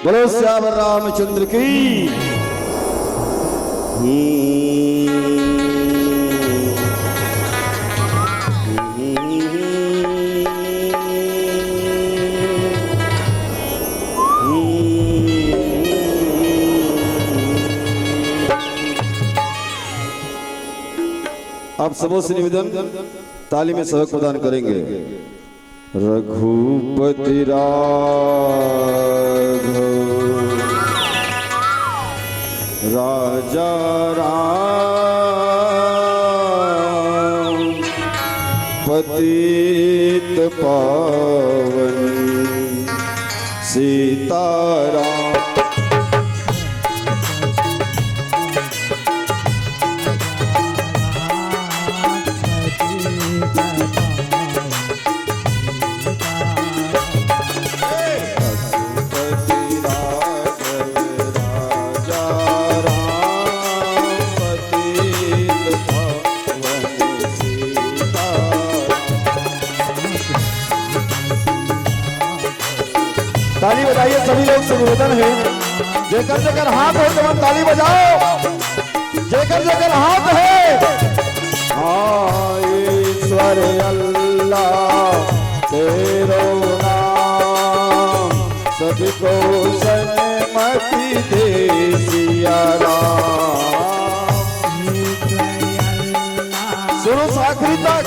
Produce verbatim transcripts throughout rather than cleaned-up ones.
बोलो सियावर रामचंद्र की। आप सबों से निवेदन, ताली में सहयोग प्रदान करेंगे। रघुपति राघव राजा राम पतित पावन सीताराम। ताली बजाइए, सभी लोग से निवेदन है, जेकर जेकर हाथ है, तुम ताली बजाओ। जेकर जेकर हाथ है। हाँ, ईश्वर अल्लाह तेरो नाम, सबको सन्मति दे सिया राम। शुरू से आखिरी तक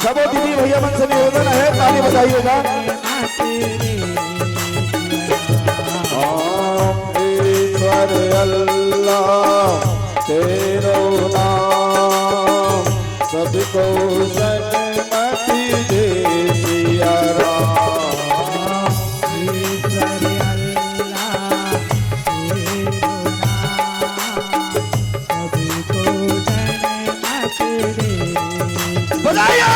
सबो दीदी भैया मन से निवेदन है, ताली बजाइएगा। ईश्वर अल्लाह तेरो नाम, सबको सन्मति दे सिया राम। ईश्वर अल्लाह तेरो नाम, सबको सन्मति दे। बजाइए।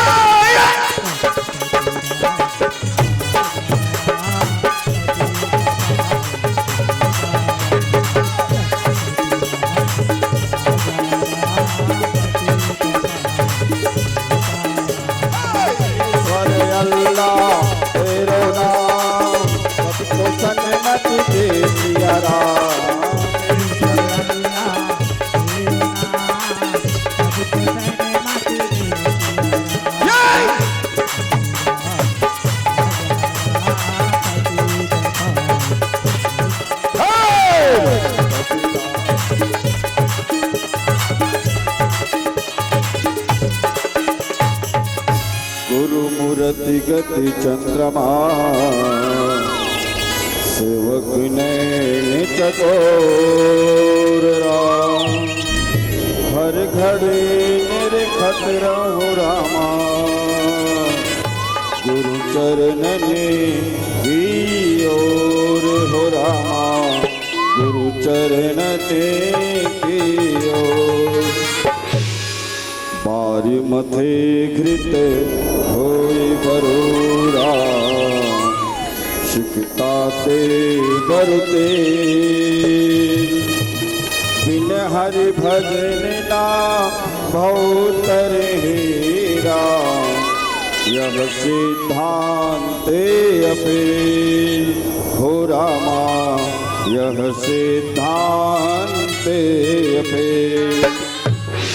ईश्वर अल्लाह तेरो नाम, सबको सन्मति दे सिया राम। गुरु मूरति गति चंद्रमा, सेवक नैन चकोर राम। हर घड़ी निरखत रहूं रामा, गुरु चरणन की ओर हो रामा, गुरु चरणन की ओर। बारि मथे घृत होई बरोरा, सिकता ते बरु तेज। बिन हरि भजन ना भव तरहि राम, यह सिद्धांत अपे हो रामा, यह सिद्धांत अपे।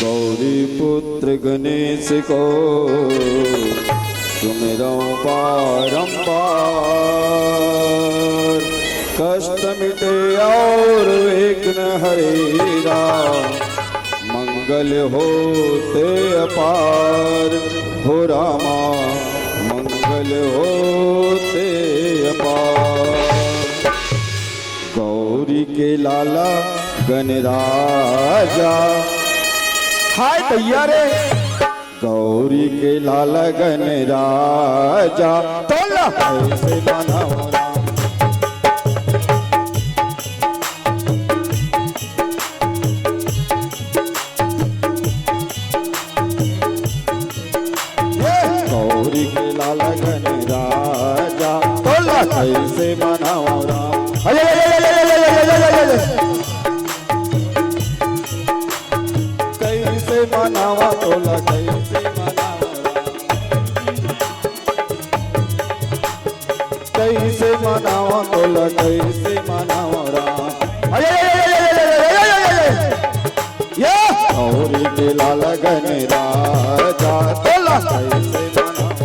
गौरी पुत्र गणेश को सुमिरौं बारंबार, कष्ट मिटे और विघ्न हरे राम, मंगल होते अपार हो रामा, मंगल होते अपार। गौरी के लाला गणराजा। हाय दैया रे। गौरी के लाला गणराजा। तोला। ऐसे मनाओ राम। गौरी के लाला गणराजा, तोला कैसे मनाओ राम? अरे, अरे, अरे, कैसे मनावा तोला, कैसे मनावा राम? कैसे मनावा तोला, कइसे मनावंव राम। अय, अय, अय, अय, अय, अय, अय, अय, अय, अय। या। गौरी के लाल गणराजा तोला कइसे मनावंव।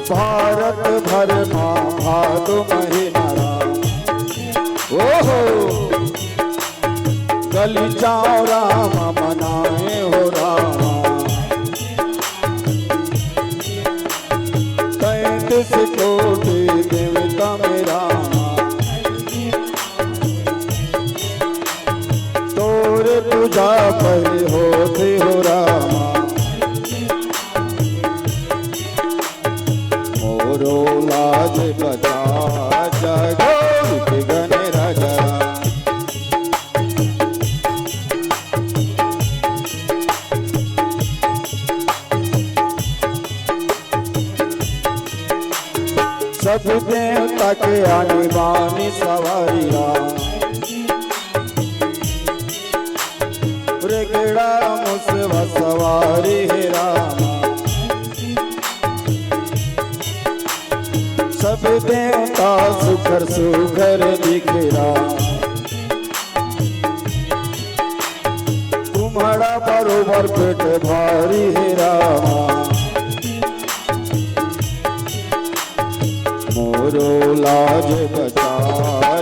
भारत भर मा भादो महीना राम। ओहो। गली चाव राम मनाए हो राम। तैंतीस कोटि देवता में राम। तोरे पूजा पहली होथे हो राम। मोरो लाज बचा जा गौरी के गणराजा। सब देवता के आनी बानी सवारी राम। रेगड़ा मुसवा सवारी हे राम। सब देवता सुघर सुघर दिखे राम। कुम्हड़ा बरोबर पेट भारी हे राम। मोरो लाज बचा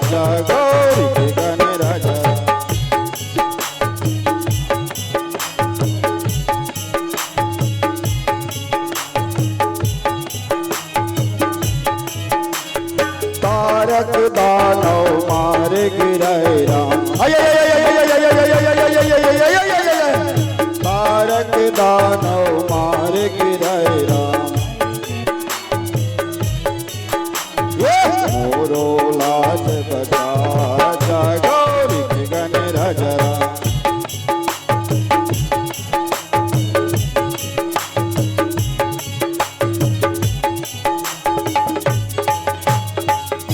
जा गौरी के गणराजा। तारक दानव मारे गिरे राम। अय, अय, अय। तारक दानव मारे गिरे राम। ये मोरो लाज बचा जा गौरी के गणराजा।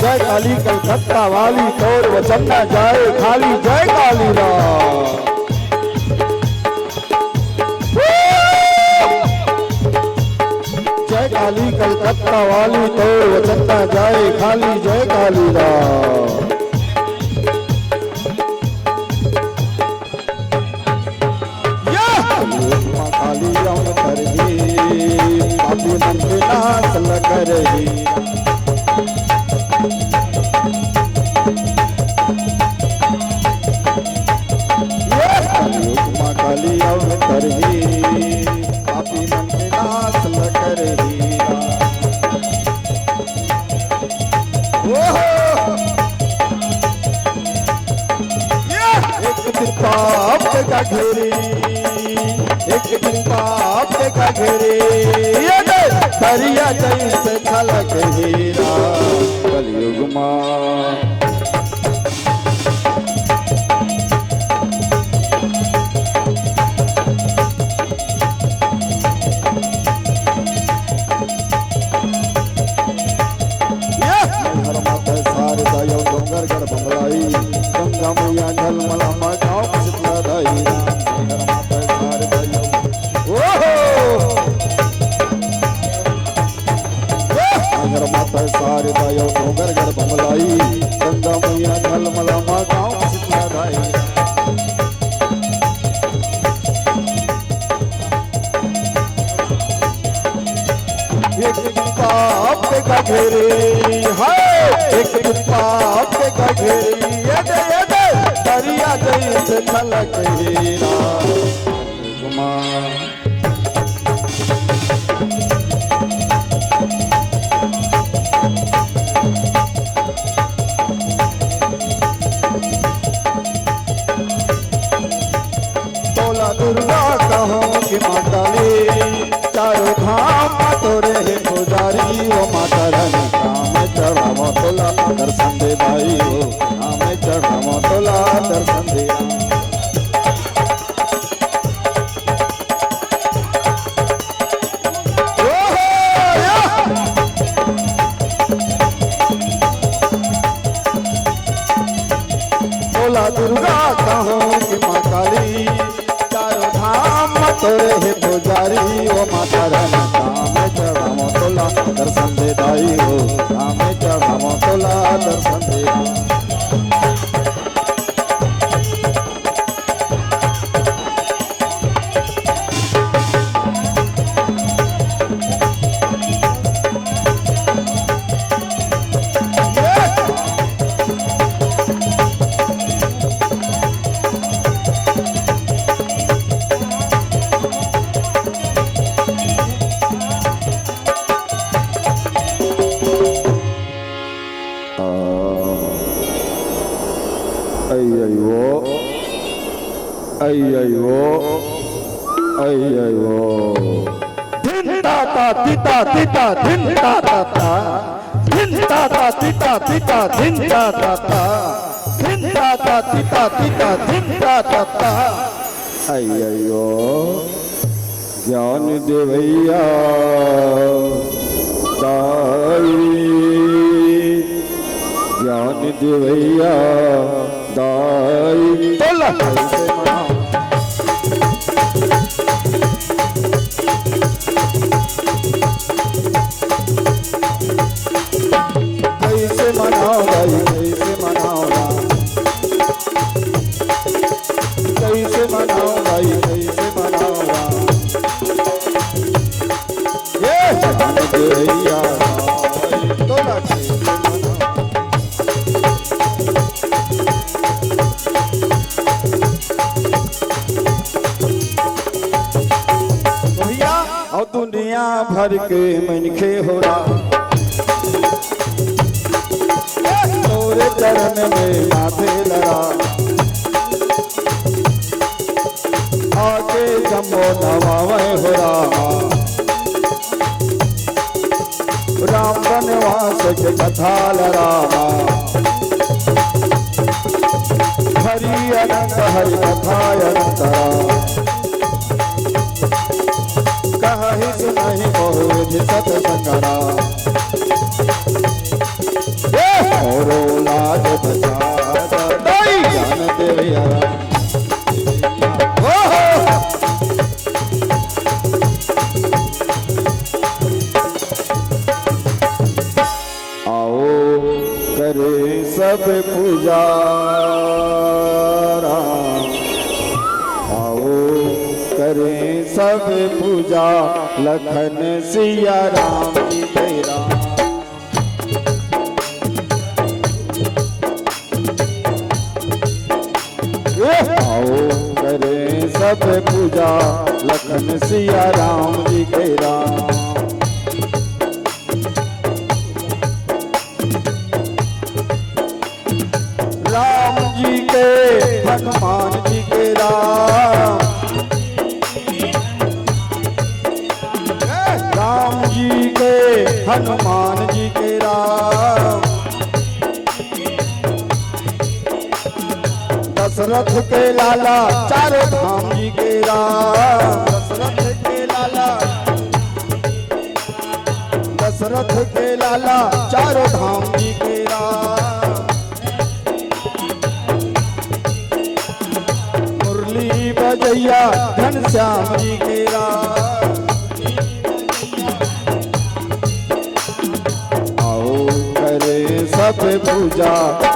जय काली कलकत्ता वाली, तोर वचन ना जाए खाली। जय काली राम। जय काली कलकत्ता वाली, तोर वचन ना जाए खाली। जय काली राम। या! कलयुग मा काली अवतार ही, पापी मन के नाश ल करही। या! कलयुग मा काली अवतार ही, पापी मन के नाश ल करही। ओहो! एक दिन पाप का घेरी, एक दिन पाप का घेरी, ये दे दरिया जैसे छलक हीरा। कलयुग मा ये हर माथे सारे दायो डोंगरगढ़ बंगलाई, गंगा मैया ढलमला मा गाँव शीतला दाई। हर माथे सारे दायो, ओहो! हर माथे सारे दायो डोंगरगढ़ बंगलाई, गंगा मैया ढलमला मा गाँव शीतला दाई। एक दिन पाप का घेरे, हाय, एक दिन पाप का घेरे, ये दे, ये दे, दरिया जैसे छलक हीरा। तोला दुर्गा कहो कि माँ काली, चारों धाम तोरे हे पुजारी। ओ माता रानी, का मैं चढ़ावो तोला दर्शन दे भाई हो, का मैं चढ़ावो तोला दर्शन दे। दाई ओ माता रानी, का मैं चढ़ावों तोला दर्शन दे दाई ओ, का मैं चढ़ावों तोला दर्शन दे। अई अई ओ, अई अई ओ, अई अई ओ। धिन ता ता ती ता ती ता, धिन ता ता ता। धिन ता ता ती ता ती ता, धिन ता ता ता। धिन ता ता ती ता ती ता, धिन ता ता ता। अई अई ओ। ज्ञान देवैया दाई, ज्ञान देवैया दाई। तोला। कइसे मनावंव दाई, कइसे मनावंव राम? कइसे मनावंव दाई, कइसे मनावंव राम? ये जान दे भैया, तोला कइसे मनावंव? भैया, अउ दुनिया भर के मनखे हो राम, तोरे चरण में माथे लड़ा, आके जम्मो नवावे हो रामा। राम बनवास के कथा लड़ा, हरि अनंत हरि कथा अनंत राम। कहहि सुनहि बहुविधि सतसंग राम। ए! मोरो लाज बचा दई। जान देवैया राम। ओहो! आओ करे सब पूजा राम, आओ करे सब पूजा लखन सिया राम जी के राम। आओ करे सब पूजा लखन सिया राम जी के राम। राम जी के हनुमान जी के राम। राम जी के हनुमान जी के राम। दशरथ के लाला चारों धाम जी के राम। दशरथ के लाला, दशरथ के लाला चारों धाम जी के राम। मुरली बजैया घनश्याम जी के राम। आओ करे सब पूजा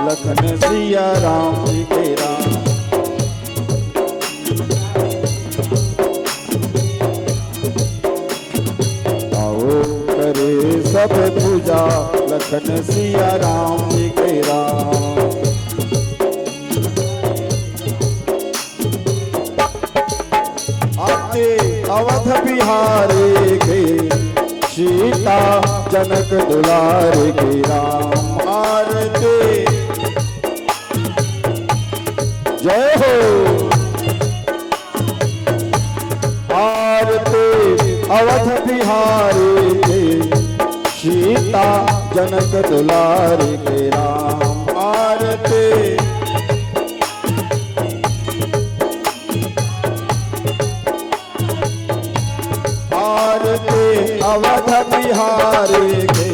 लखन सिया राम जी के राम। आओ करे सब पूजा लखन सिया राम जी के राम। आरती अवध बिहारी के, सीता जनक दुलारी के राम। आरती जय हो। आरती अवध बिहारी के, सीता जनक दुलारी के राम। आरती आरती अवध बिहारी के,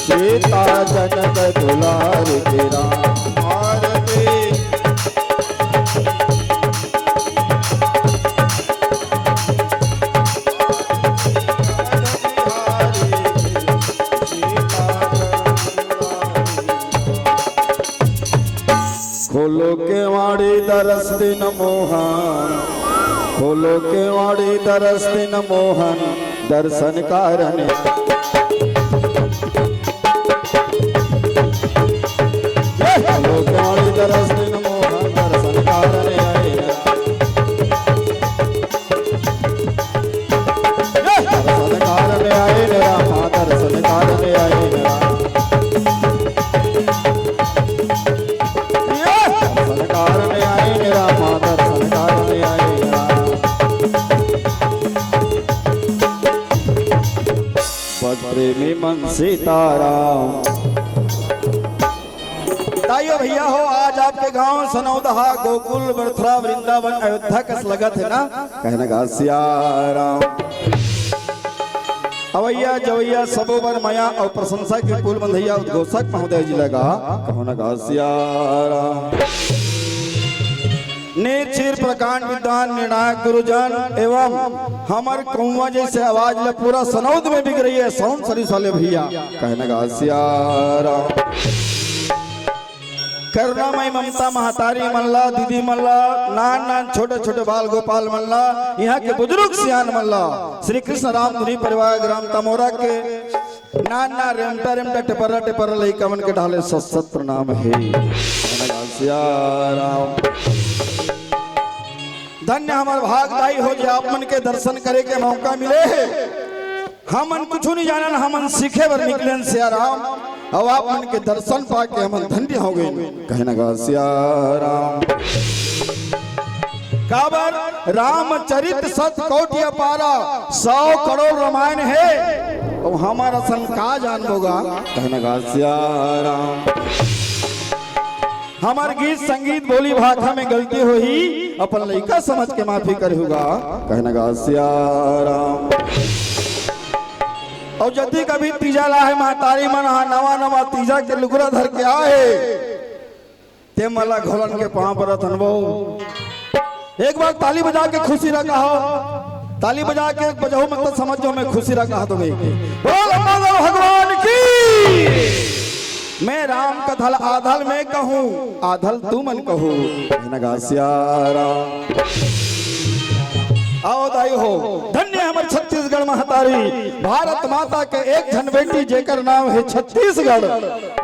सीता जनक दुलारी के राम। आरती दरस दिन मोहन, खोलो केवाड़ी दरस दिन मोहन, दर्शन कारन। खोलो केवाड़ी दरस दिन मोहन, दर्शन कारन आए। दर्शन कारन आए रामा, दर्शन कारन आए रामा। दर्शन कारन आए रामा, दर्शन कारन आए रामा। बस प्रेमी मन सीताराम। ताइयो भैया हो, आज आपके गांव सनौदहा, गोकुल, मथुरा, वृंदावन, अयोध्या कस लगत हे ना? कहना गा सिया राम। अवैया जवैया सबो बर मया अउ प्रशंसा के पुल बंधैया उद्घोषक महोदय जी लगा, कहना गा सिया राम। नीर चीर प्रकांड विद्वान निर्णायक गुरुजन एवं हमर कौवा जैसे आवाज ले पूरा सनौद में बिक रही है sound service वाले भैया, कहना गा सिया राम। करुणामय ममता महतारी मन ला, दीदी मन ला, नान नान छोटे छोटे बाल गोपाल मन ला, यहाँ के बुजुर्ग सियान मन ला, श्री कृष्ण राम धुनी परिवार ग्राम तमोरा के नान नान रेमटा रेमटा टेपरा टेपरा लइका मन के ढाले सत सत प्रणाम हे। सिया राम। धन्य हमर भागदाई हो जे आप मन के दर्शन करे के मौका मिले हे। हमन कुछु नहीं जानन, हमन सीखे बर निकलेन सिया राम। अब आप मन के दर्शन पाके हमन धन्य हो गए। कहना गा सिया राम। काबर रामचरित सत कोटि अपारा, सौ करोड़ रामायण हे। अब हमर असन का जानबो गा? कहना गा सिया राम। हमर गीत संगीत बोली भाखा में गलती होही, अपन लइका समझ के माफी करे होगा। कहना गा सिया राम। अउ जदी कभी तीजा ला हे महतारी मन हा नवा नवा तीजा के लुगरा धर के आए, ते मला घोलन के पांव परत हन वो। एक बार ताली बजा के खुशी रहा कहो, ताली बजा के बजाओ, मतलब समझ जाओ, मैं खुशी रहा कहा तुम्हें। बोल माधव भगवान की। मैं राम कथल आधल मैं कहूँ, आधल तू मन कहू। नगा सिया राम। आओ दाई हो, धन्य हमर छत्तीसगढ़ महतारी, भारत माता के एक झन बेटी जेकर नाम हे छत्तीसगढ़।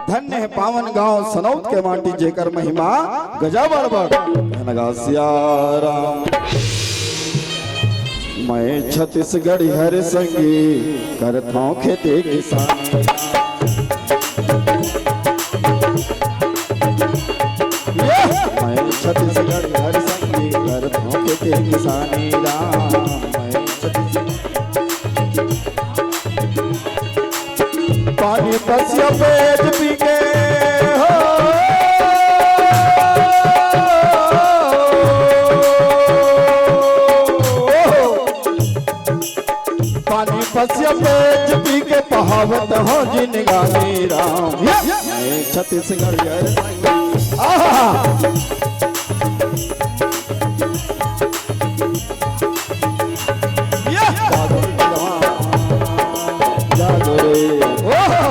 धन्य हे पावन गांव सनौत के माटी जेकर महिमा गजब अड़बड़। नगा सिया राम। मैं छत्तीसगढ़ी हर संगी करथौं खेती किसानी। ये मैं छत्तीसगढ़ी हर संगी करथौं खेती किसानी राम। मैं छत्तीसगढ़ पानी पसिया पेट पी के हो। पानी पसिया पेट पी के पहावत हो जिनगानी राम। ये छत्तीसगढ़ ये आहा। ये जादू रे। ओहो।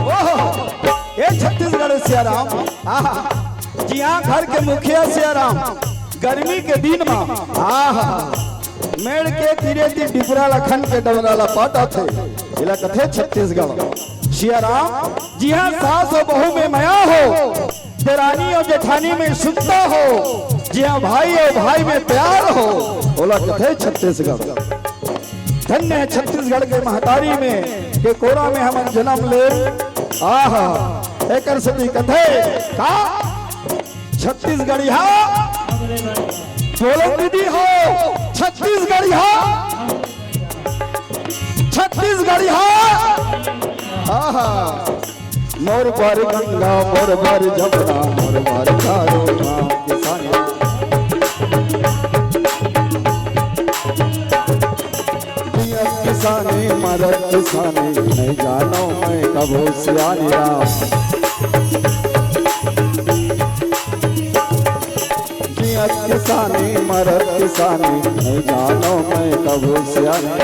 ओहो, ए छत्तीसगढ़ सियाराम, आहा, जिहाँ घर के मुखिया सियाराम, गर्मी के दिन मा, आहा, मेड़ के तीरे तीर डिबरा ला खन के डबरा ला पाटा थे, एला कथे छत्तीसगढ़। सियाराम, जिहाँ सास अउ बहू में मया हो, देरानी अउ जेठानी में सुखता हो, जिहाँ भाई अउ भाई में प्यार हो, ओला कथे छत्तीसगढ़। धन्य हे छत्तीसगढ़ के महतारी में के कोरा में हमन जनम ले। आहा, एकर सेती कथे का छत्तीसगढ़िया, बोलो दीदी हो, छत्तीसगढ़िया, छत्तीसगढ़िया। आहा। मोर बर गंगा, मोर बर जमुना, मोर बर चारों धाम किसानी। जियत किसानी, मरत किसानी, नहीं जानो मैं कभू सियानी राम। जियत किसानी मरत किसानी, नहीं जानो मैं कभू सियानी।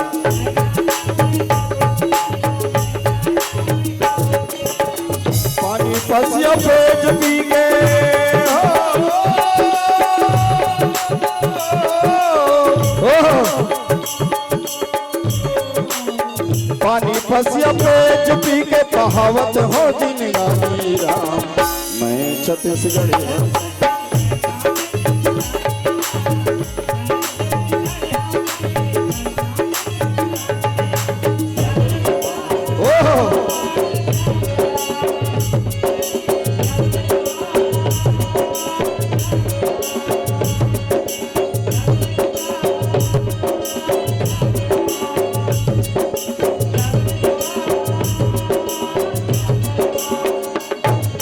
पानी पसिया पेट पी के, हो, हो, हो। पानी पसिया पेट पी के बहावत हो जिनगानी राम। मैं छत्तीसगढ़ी हूँ। ओहो।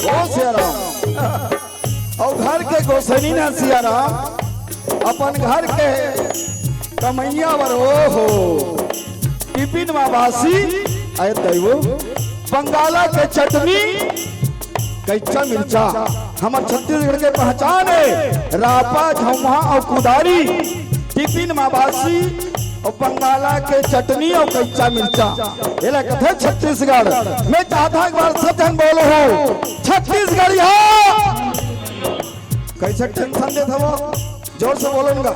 ओ सियाराम। अउ घर के गोसैनी न सियाराम, अपन घर के कमैया बर, ओ हो, टिफिन म बासी, अरे दैवो, बंगाला के चटनी, कच्चा मिर्चा, हमर छत्तीसगढ़ के पहचान हे। रापा, झौंहा अउ कुदारी, टिफिन म बासी, अउ बंगाला के चटनी अउ कच्चा मिर्चा, एला कथे छत्तीसगढ़। मैं चाहत हंव एक बार सब झन बोलो हो, छत्तीसगढ़िया। कइसे टेंशन देत हवव? जोर से बोलो ना।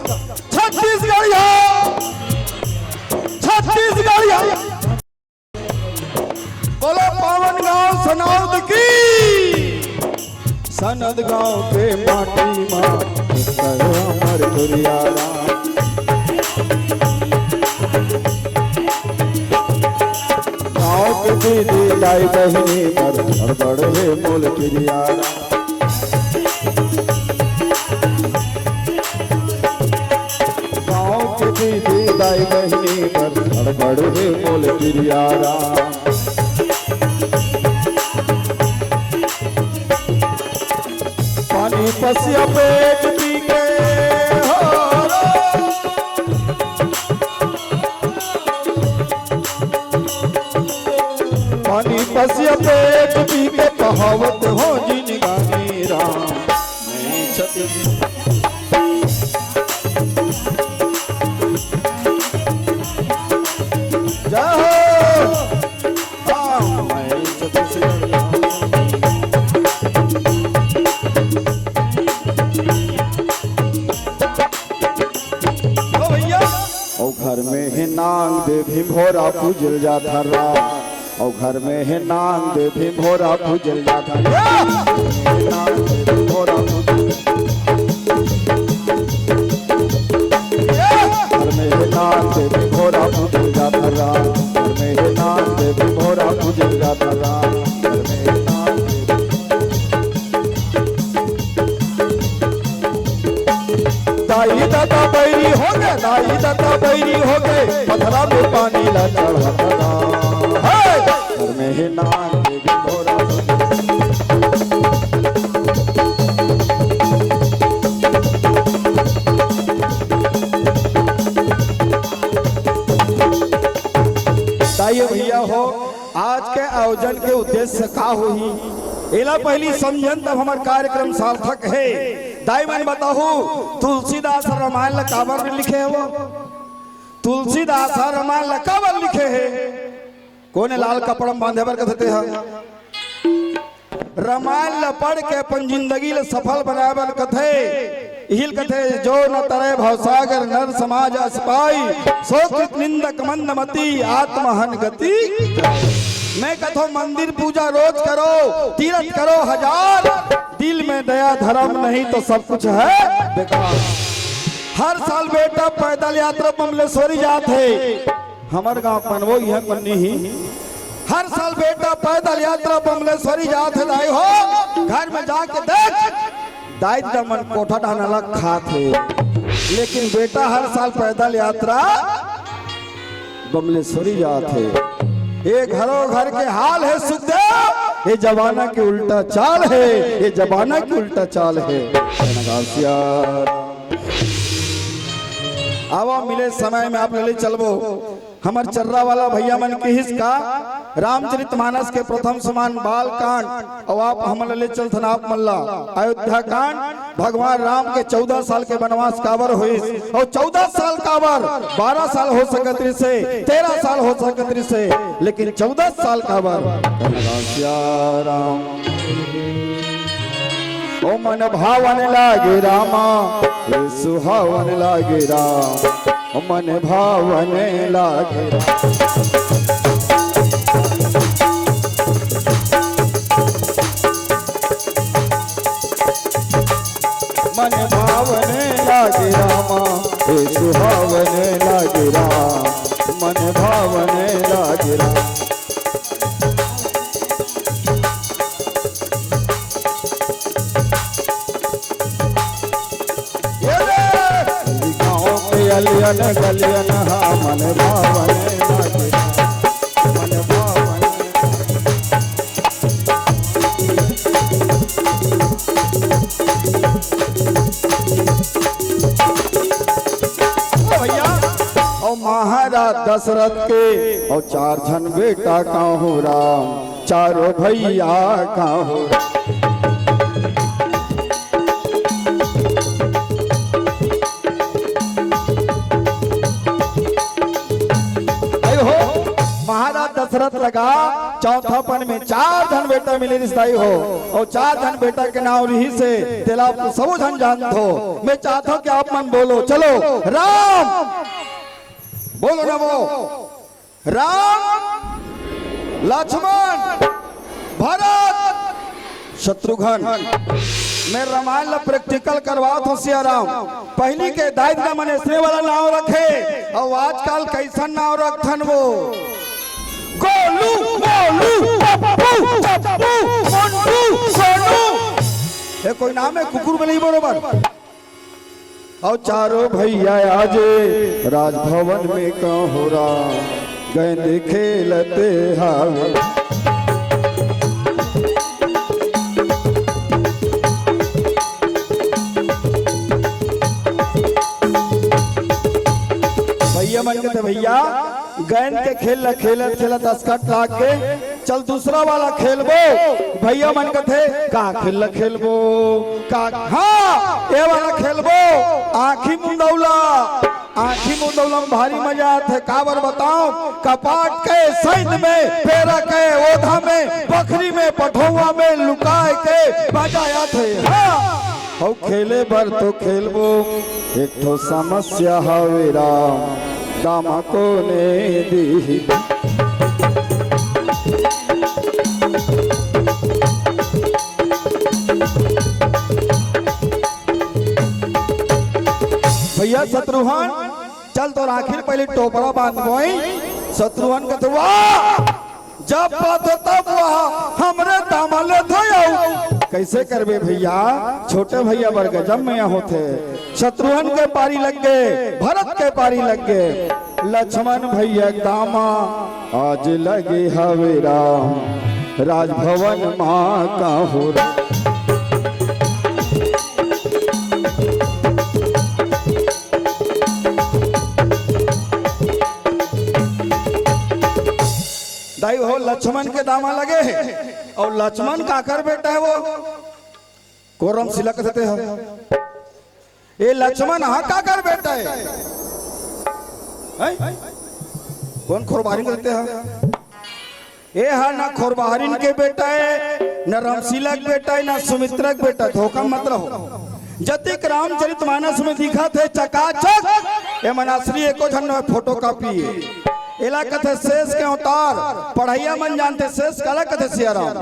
छत्तीसगढ़िया, छत्तीसगढ़िया। बोलो पावन गांव सनौद की। सनौद गांव के माटी मा करो अमर गुरिया राम। गांव के दीदी दाई बहिनी बर अउ बड़े मोल किरिया राम। गांव के दीदी दाई बहिनी बर अउ बड़े मोल किरिया राम। पानी पसिया पेट पी के हो रे। पानी पसिया पेट पी के बहावत हो जिनगानी राम। जय हो। ओ भैया। ओ घर में हे नांग देवी भोरा पूजल जात हरा। ओ घर में हे नांग देवी भोरा पूजल जात हरा। नांग देवी भोरा पूजल घर में हे नांग देवी भोरा पूजल जात हरा। घर में हे नांग देवी भोरा पूजल जात हरा। घर में हे नांग देवी दाई ददा बैरी हो गे, दाई ददा बैरी हो गे, पथरा में पानी ला चढ़त गा। हे! घर में हे नांग देवी भोरा। दाई भैया हो, आज के आयोजन के उद्देश्य का होही, एला पहली समझन, तब हमर कार्यक्रम सार्थक हे। दाई मन बताहू, तुलसीदास ह रामायण ल काबर लिखे हवय? तुलसीदास ह रामायण ल काबर लिखे हे? कोने लाल कपड़ा म बांधे बर कथे तेहा? रामायण ल पढ़ के अपन जिंदगी ल सफल बनाए बर कथे। इही ल कथे, जो न तरे भवसागर नर समाज अस पाई, सो कृत निंदक मंद मति आत्महन गति। मैं कथों मंदिर पूजा रोज करो, तीरथ करो हजार, दिल में दया धर्म नहीं तो सब कुछ है बेकार। हर साल बेटा पैदल यात्रा बमलेश्वरी जात हे, हमर गांव पनवो इहां पन्नी ही। हर साल बेटा पैदल यात्रा बमलेश्वरी जात हे दाई हो, घर में जाके देख, दाई ददा मन कोठा डाहना ला खात हे, लेकिन बेटा हर साल पैदल यात्रा बमलेश्वरी जात हे। ये घरो घर के हाल हे सुखदेव, ये जमाना के उल्टा चाल हे, ये जमाना के उल्टा चाल हे। नगासिया। आवा मिले समय में आप ले चलबो। हमर चर्रा वाला भैया मन किहिस का, रामचरित मानस के प्रथम समान बाल कांड, अउ आप हमन ला ले चलथन आप मन ला अयोध्या कांड। भगवान राम के चौदह साल के बनवास काबर होइस, अउ चौदह साल काबर, बारह साल हो सकत रिहिसे, तेरह साल हो सकत रिहिसे, लेकिन चौदह साल काबर? सिया राम। ओ मन भावन लागे रामा, ए सुहावन लागे राम, ओ मन भावन लागे राम। मन भावन लागे रामा, ए सुहावन लागे राम, मन भावन लागे राम। ये रे! गाँव के अलियन गलियन हा मन भावन लागे, मन भावन। ओ भैया, अउ महाराज दशरथ के अउ चार झन बेटा कहूँ राम, चारों भैया कहूँ। अरे हो, महाराज दशरथ लगा चौथापन में चार झन बेटा मिले रिहिस दाई हो, अउ चार झन बेटा के नाम रिहिसे, तेला सबो झन जानत हो। मैं चाहत हूँ कि आप मन बोलो, चलो, राम, बोलो ना वो, राम, लक्ष्मण, भरत, शत्रुघ्न। मैं रामायण ला practical करवात हूँ सिया राम। पहिली के दाई ददा मन अइसने वाला नाम रखे, अउ आजकल कइसन नाम रखथन वो? गोलू, मोलू, पप्पू, चप्पू, मोंटू, सोनू। ये कोई नाम है कुकुर में नहीं बरोबर। अउ चारों भैया आज राजभवन में कहूँ राम, गेंद खेलते हवे। भैया मन कथे, भैया गेंद के खेल ला खेलत खेलत असकट लाग के, चल दूसरा वाला खेलबो। भैया मन कथे, का खेल ला खेलबो? का, हाँ, ये वाला खेलबो, आँखी मुंदौला। आँखी मुंदौला में भारी मजा आथे, काबर बताओ, कपाट के सैंध में, पेरा के ओधा में, बखरी में, पठौआ में लुकाए के मजा आथे। हाँ, अउ खेले बर तो खेलबो, एक ठो समस्या हवे राम, दामा कोने दिही? भैया शत्रुघ्न, चल तोर आँखी ल पहिली टोपरा बांधबोई। शत्रुघ्न कथे, वाह! जब बात हो तब वह हमरे दामा लेथे अउ। कइसे करबे भैया, छोटे भैया बर गजब मया होथे। शत्रुघ्न के पारी लग गे, भरत के पारी लग गे। लक्ष्मण भैया दामा आज लगे हवे राम, राजभवन मा कहूँ राम। दाई हो, लक्ष्मण के दामा लगे हे, अउ लक्ष्मण काकर बेटा हे वो? कोरम सिलक देते हैं। ए लक्ष्मण हा काकर बेटा हे? हैं? कोन खोरबारिन के देते हैं? ए हा ना खोरबारिन के बेटा हे, ना रमशीला के बेटा हे, ना सुमित्रा के बेटा। धोखा मत रहो। जतिक रामचरित मानस में दिखत हे चकाचक, ए मन असली एको झन नोहे, photocopy हे। एला कथे शेष के अवतार। पढ़इया मन जानथे शेष काला कथे सियाराम।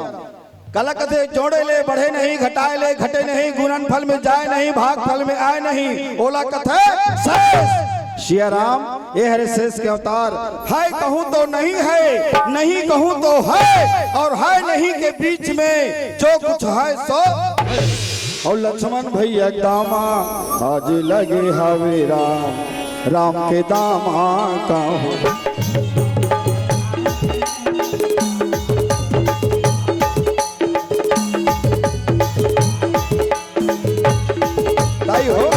काला कथे जोड़े ले बढ़े नहीं, घटाए ले घटे नहीं, गुणन फल में जाए नहीं, भाग फल में आए नहीं, ओला कथे शेष। सियाराम, ए हरे शेष के अवतार। है कहूँ तो नहीं है, नहीं कहूँ तो है, अउ है नहीं के बीच में जो कुछ है सो। अउ लक्ष्मण भैया दामा आज लगे हवे राम, राम के दामा कहूँ। ताई हो,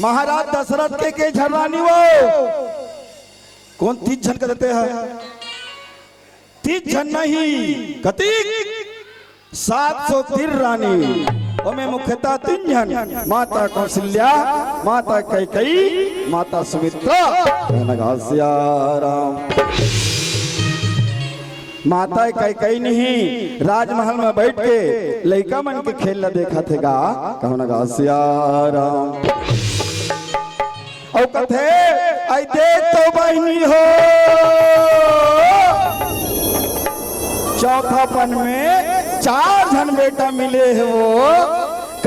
महाराज दशरथ के के झन रानी वो? कोन तीस झन कथे तेहा? तीस झन नहीं, कतिक? सात सौ तीर रानी। ओमे मुख्यतः तीन झन, माता कौशल्या, माता कैकई, माता सुमित्रा। कहना गा सिया राम। माता कैकई नहीं, राजमहल में बैठ के लइका मन के खेल ला देखत हे गा। कहना गा सिया राम। अउ कथे, "अई देख तो बहिनी हो, चौथापन में चार झन बेटा मिले हे वो,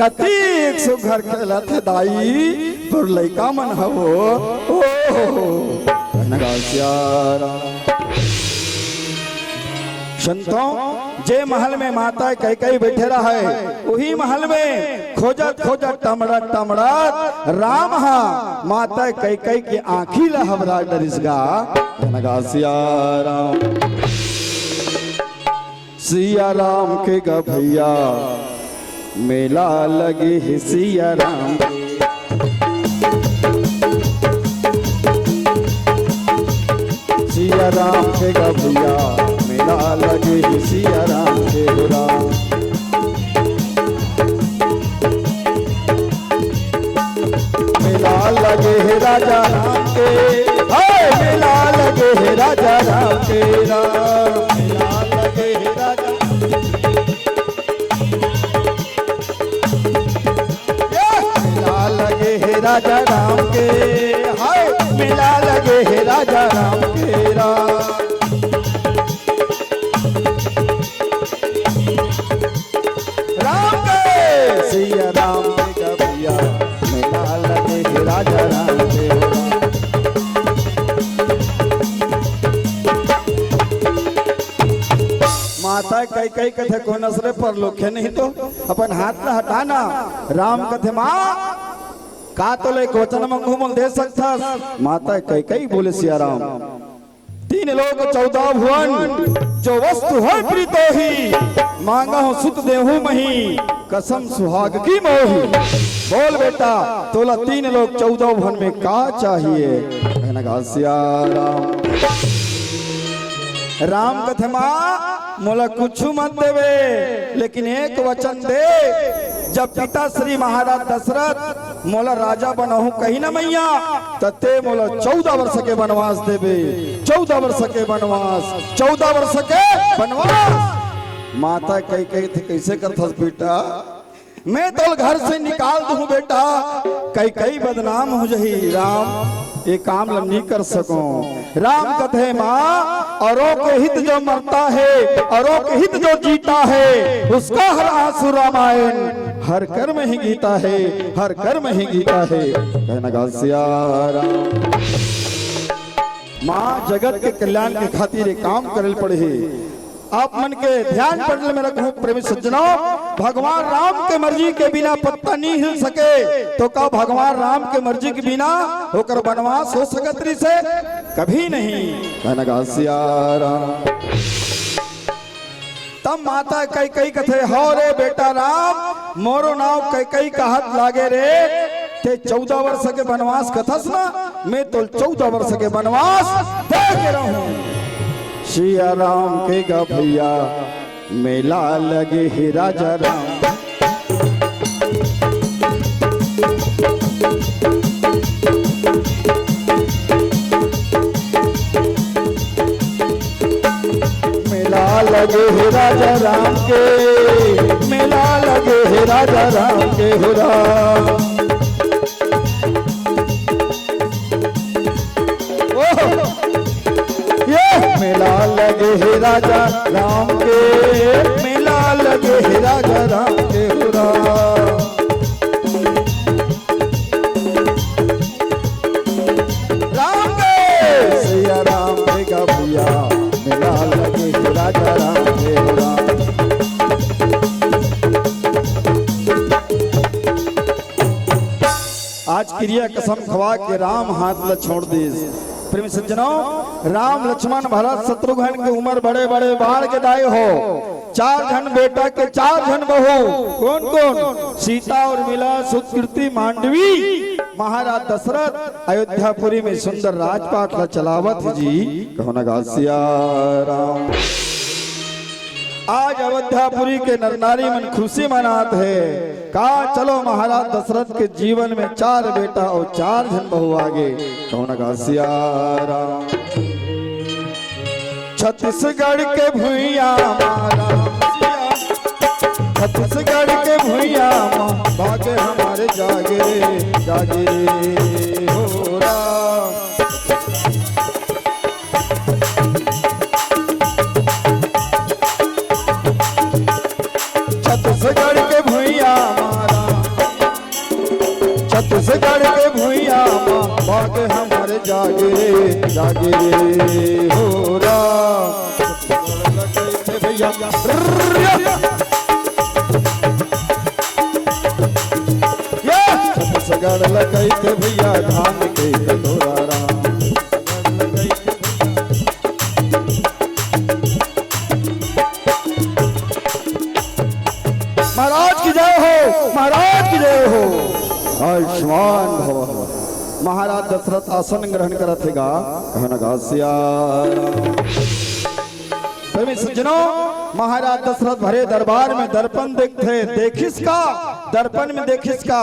कतिक सुघर खेलत हे दाई, तोर लइका मन हवो।" ओ, कहना गा सिया राम। संतों, जे महल में माता कैकई बैठे रहय, उही महल में खोजत खोजत, टमड़त टमड़त राम हा माता कैकई के आँखी ला हबरा डरिस गा। कहना गा सिया राम। सिया राम के गा भैया, मेला लगे हे सिया राम के। सिया राम के गा भैया, मेला लगे हे सिया राम के हो राम। मेला लगे हे राजा राम के, हाय, मेला लगे हे राजा राम के राम। मेला लगे हे राजा, मेला लगे हे राजा राम के, हाय, मेला लगे हे राजा राम के राम। राम के, सिया राम के गा भैया, मेला लगे हे राजा राम के हो राम। माता कैकई कथे, "कोन असरे पर लोखे नहीं तो अपन हाथ ला हटाना।" राम कथे, "माँ, का तोले एक वचन मंगहूँ, मोल दे सकथस?" माता कैकई बोले, सिया राम, "तीन लोक चौदह भुवन, जो वस्तु होय प्रीतो ही, मांगहु सुत देहु मही, कसम सुहाग की मोही।" बोल बेटा, तोला तीन लोक चौदह भुवन में का चाहिए? कहना गा सिया राम। राम कथे, "माँ, मोला कुछु मत देवे, लेकिन एक वचन दे, जब पिता श्री महाराज दशरथ मोला राजा बनाहूं कही ना मैया, त ते मोला चौदह वर्ष के वनवास देबे।" चौदह वर्ष के वनवास, चौदह वर्ष के वनवास। माता कैकई कथे, "कइसे करथस बेटा? मैं तोला घर से निकाल दूं बेटा, कैकई बदनाम हो जही राम, ये काम ल नी कर सकूं।" राम कथे, "माँ, औरों के हित जो मरता है, औरों के हित जो जीता है, उसका हर आंसू रामायण, हर कर्म ही गीता है, हर कर्म ही गीता है।" कहना गा सिया राम। माँ, जगत के कल्याण के खातिर एक काम करे ल पड़ही। आप मन के ध्यान पटल में रखहूं, प्रेमी सज्जनों, भगवान राम के मर्जी के बिना पत्ता नहीं हिल सके, तो का भगवान राम के मर्जी के बिना ओकर वनवास हो सकत रहिसे? कभी नहीं। कहना गा सिया राम। तब माता कैकई कथे, "हव रे बेटा राम, मोरो नाव कैकई कहत लागे रे, ते चौदह वर्ष के वनवास कथस ना, मैं तो चौदह वर्ष के वनवास दे के रहूं।" सिया राम के गा भैया, मेला लगे हे राजा राम। मेला लगे हे राजा राम के, मेला लगे हे राजा राम के हो राम। ओह! ये मेला लगे हे राजा राम के, मेला लगे हे राजा राम के हो राम। राम के, सिया राम के गा भैया, मेला लगे हे राजा राम के हो राम। आज किरिया कसम खवा के राम हाथ ला छोड़ दिस। प्रेमी सज्जनों, राम, लक्ष्मण, भरत, शत्रुघ्न के उमर बड़े बड़े बाढ़ के दाई हो। चार झन बेटा के चार झन बहू। कोन कोन? सीता, उर्मिला, सुकृति, मांडवी। महाराज दशरथ अयोध्यापुरी में सुंदर राजपाट ला चलावत हे जी। कहूँ न गा सिया राम। आज अयोध्यापुरी के नर नारी मन खुशी मनात हे। का चलो महाराज दशरथ के जीवन में चार बेटा अउ चार झन बहू आगे। कहूँ न गा सिया राम। छत्तीसगढ़ के भुइयां मा राम सिया, छत्तीसगढ़ के भुइयां मा भाग हमर जागे रे, जागे रे हो राम। छत्तीसगढ़ के भुइयां मा राम, छत्तीसगढ़ के भुइयां मा भाग हमर जागे रे, जागे रे हो राम। भैया, ये छत्तीसगढ़ लकैत भैया धान के कटोरा राम। महाराज की जय हो, महाराज की जय हो। आयुष्मान भव। महाराज दशरथ आसन ग्रहण करत हे गा। कहूँ न गा सिया राम। प्रेमी सज्जनों, महाराज दशरथ भरे दरबार में दर्पण देखथे, देखिस का? दर्पण में देखिस का?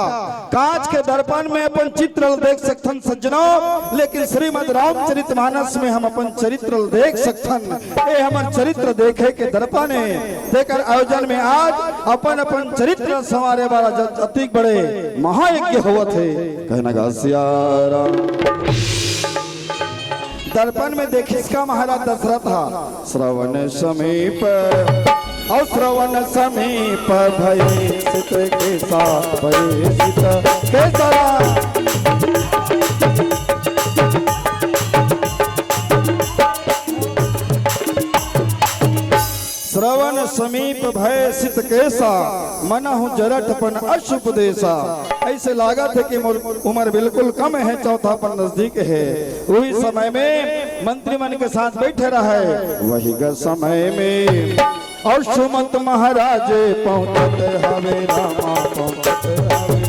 कांच के दर्पण में अपन चित्र ल देख सकथन सज्जनों, लेकिन श्रीमद् रामचरित मानस में हम अपन चरित्र ल देख सकथन। ए हमर चरित्र देखे के दर्पण हे, तेकर आयोजन में आज अपन अपन चरित्र ल संवारे वाला ज-, अतिक बड़े महायज्ञ होवत हे। कहूँ न गा सिया राम। दर्पण में देखिस का महाराज दशरथ हा? श्रवण समीप, अउ श्रवण समीप भये सित केसा, भये सित केसा। श्रवण समीप भय सित केसा, मनहु जरठपन अस उपदेसा। ऐसे लागत हे कि मोर उमर बिल्कुल कम हे, चौथापन नजदीक हे। उही समय में मंत्री मन के साथ बैठे रहे। वही ग समय में अउ सुमंत महाराज पहुँचत हवे रामा, पहुँचत हवे।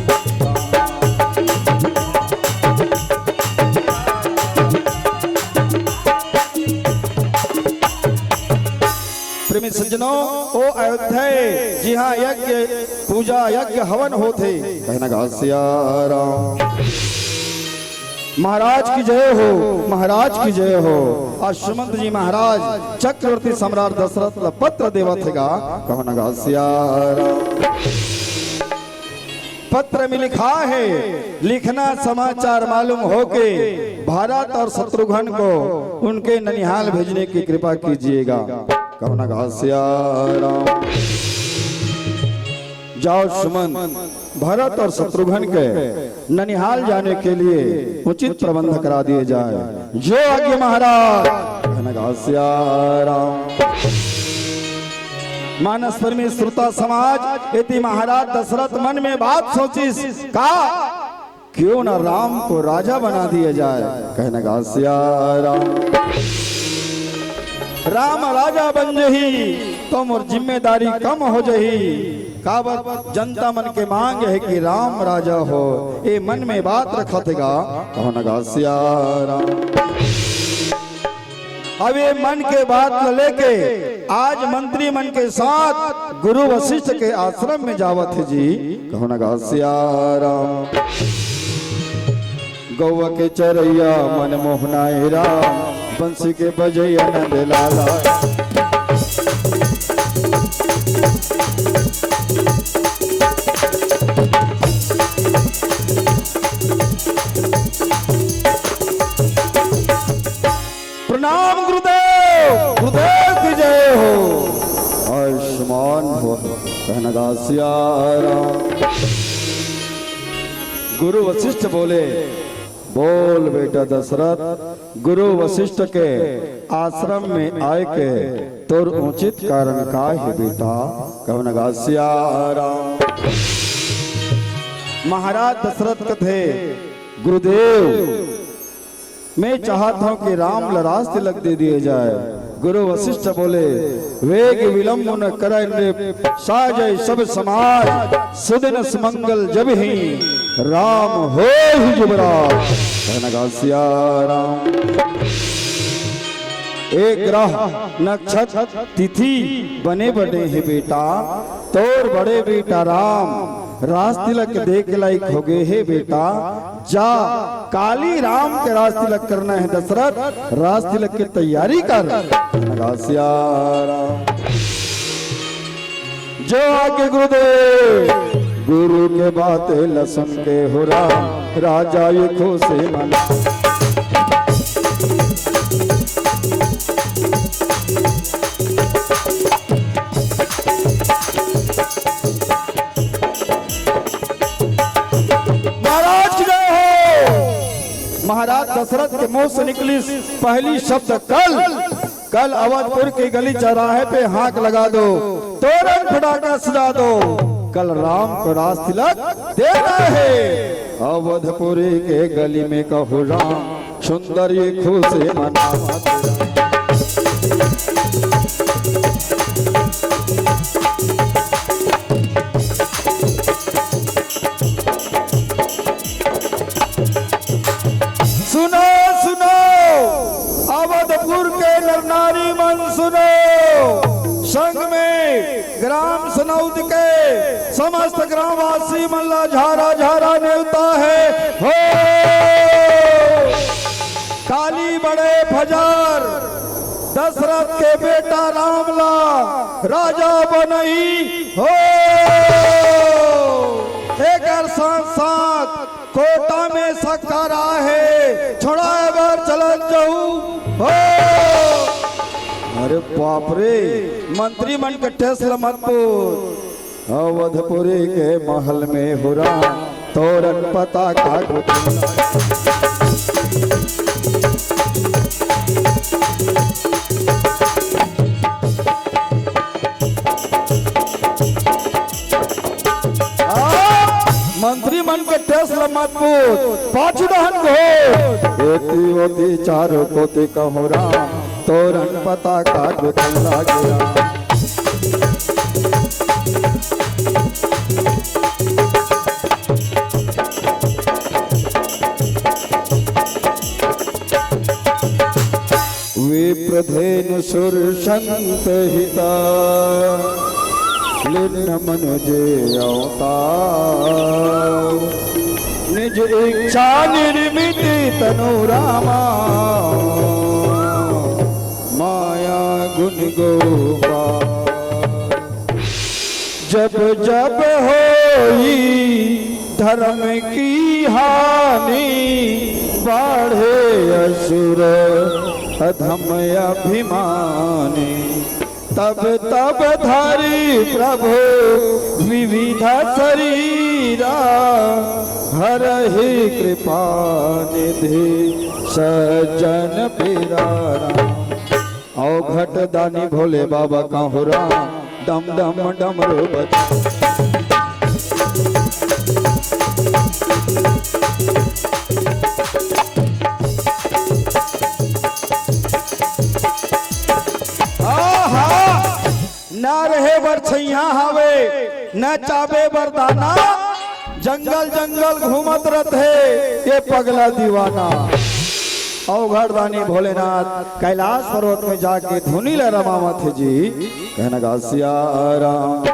प्रेमी सज्जनों, ओ अयोध्या हे, जिहाँ यज्ञ, पूजा, यज्ञ, हवन होथे। कहूँ न गा सिया राम। महाराज की जय हो, महाराज की जय हो। आज सुमंत जी महाराज चक्रवर्ती सम्राट दशरथ ला पत्र देवत हे गा। कहूँ न गा सिया राम। पत्र में लिखा है, लिखना समाचार मालूम होके भरत और शत्रुघ्न को उनके ननिहाल भेजने की कृपा कीजिएगा। कहूँ न गा सिया राम। जाओ सुमंत, भरत और शत्रुघ्न के ननिहाल जाने के लिए उचित प्रबंध करा दिए जाए। जो आज्ञा महाराज। कहूँ न गा सिया राम। मानस प्रेमी श्रोता समाज, यदि महाराज दशरथ मन में बात सोचिस का, क्यों ना राम को राजा बना दिया जाए। कहूँ न गा सिया राम। राम राजा बन जही तो मोर जिम्मेदारी कम हो जही। काबर जनता मन के मांग हे कि राम राजा हो, ए मन में बात रखत हे गा। कहूँ न गा सिया राम। अब ये मन के बात ल लेके आज मंत्री मन के साथ गुरु वशिष्ठ के आश्रम में जावत हे जी। कहूँ न गा सिया राम। गौवा के चरैया मन मोहनाए राम, बंसी के बजैया नंद लाला। प्रणाम गुरुदेव, गुरुदेव की जय हो। आयुष्मान भव। कहूँ न गा सिया राम। गुरु वशिष्ठ बोले, बोल बेटा दशरथ, गुरु वशिष्ठ के आश्रम में आए के तोर उचित कारण का हे बेटा? कहूँ न गा सिया राम। महाराज दशरथ कथे, गुरुदेव, मैं चाहत हूँ कि राम ला राज तिलक दे दिए जाए। गुरु वशिष्ठ बोले, "वेग विलंब न करइ नृप, साजइ सब समाज, सुदिन सुमंगल जब ही राम होहि जुबराज।" कहना गा सिया राम। एक ग्रह नक्षत्र तिथि बने बने हे बेटा, तोर बड़े बेटा राम रास तिलक देख लायक हो गए हे बेटा। जा, काली राम के रास तिलक करना हे दशरथ, रास तिलक के तैयारी कर। गा सिया राम। जो आगे गुरुदेव, गुरु के बात ल सुन के हो राम, राजा ये खुशी मना। महाराज गए हो। महाराज दशरथ के मुंह से निकली पहली शब्द कल। कल अवधपुर के गली चौराहे पे हाँक लगा दो, तोरण फटाका सजा दो। कल राम को रास तिलक देना है। अवधपुरी के गली में कहो राम, सुंदर ये खुशी मनावत। सुनो, सुनो, अवधपुर के नर नारी मन सुनो, संग में ग्राम सनौद के समस्त ग्रामवासी मन ला झारा झारा नेवता है हो। काली बड़े फजर दशरथ के बेटा राम ला राजा बनही हो। एकर साथ साथ कोटा में सक्कर आहे, छोड़ाए बर चलत जाहू हो। अरे बाप रे, मंत्री मन के ठेस ल मत पूछ। अवधपुरी के महल में हो राम, तोरण पताका गुथी। आ, मंत्री मन के ठेस ल मत पूछ, पाछू डहन घोर। एती ओती चारों कोती कहो राम, तोरण पताका गुथन लागे राम। विप्रधेनु सुर संत हिता, लिन्न मनुजे अवतार। निज इच्छा निर्मित तनु रामा, माया गुण गोपाल। जब जब होई धर्म की हानि, बाढ़े असुर अधम अभिमानी। तब तब धरि प्रभु विविध शरीरा, हरहि कृपा निधि सज्जन पीरा। अवघट दानी भोले बाबा कहो राम, डम डम डमरू बजा। आहा! ना रहे बर छैया हावे, न चाबे बर दाना, जंगल जंगल घूमत रथे ये पगला दीवाना। अवघड़ दानी भोलेनाथ कैलाश पर्वत में जाके धुनी ला रमावत हे जी। कहना गा सिया राम।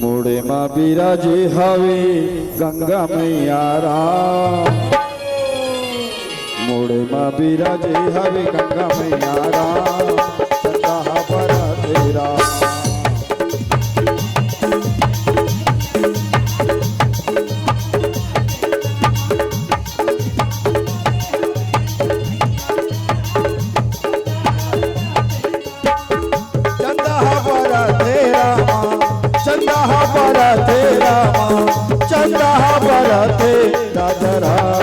मुड़े मा बिराजे हवे गंगा मैया राम। मुड़े मा बिराजे हवे गंगा मैया राम। चंदा हा बरथे राम। चंदा हा बरथे रामा, चंदा हा बरथे रामा, चंदा हा बरथे राजा राम।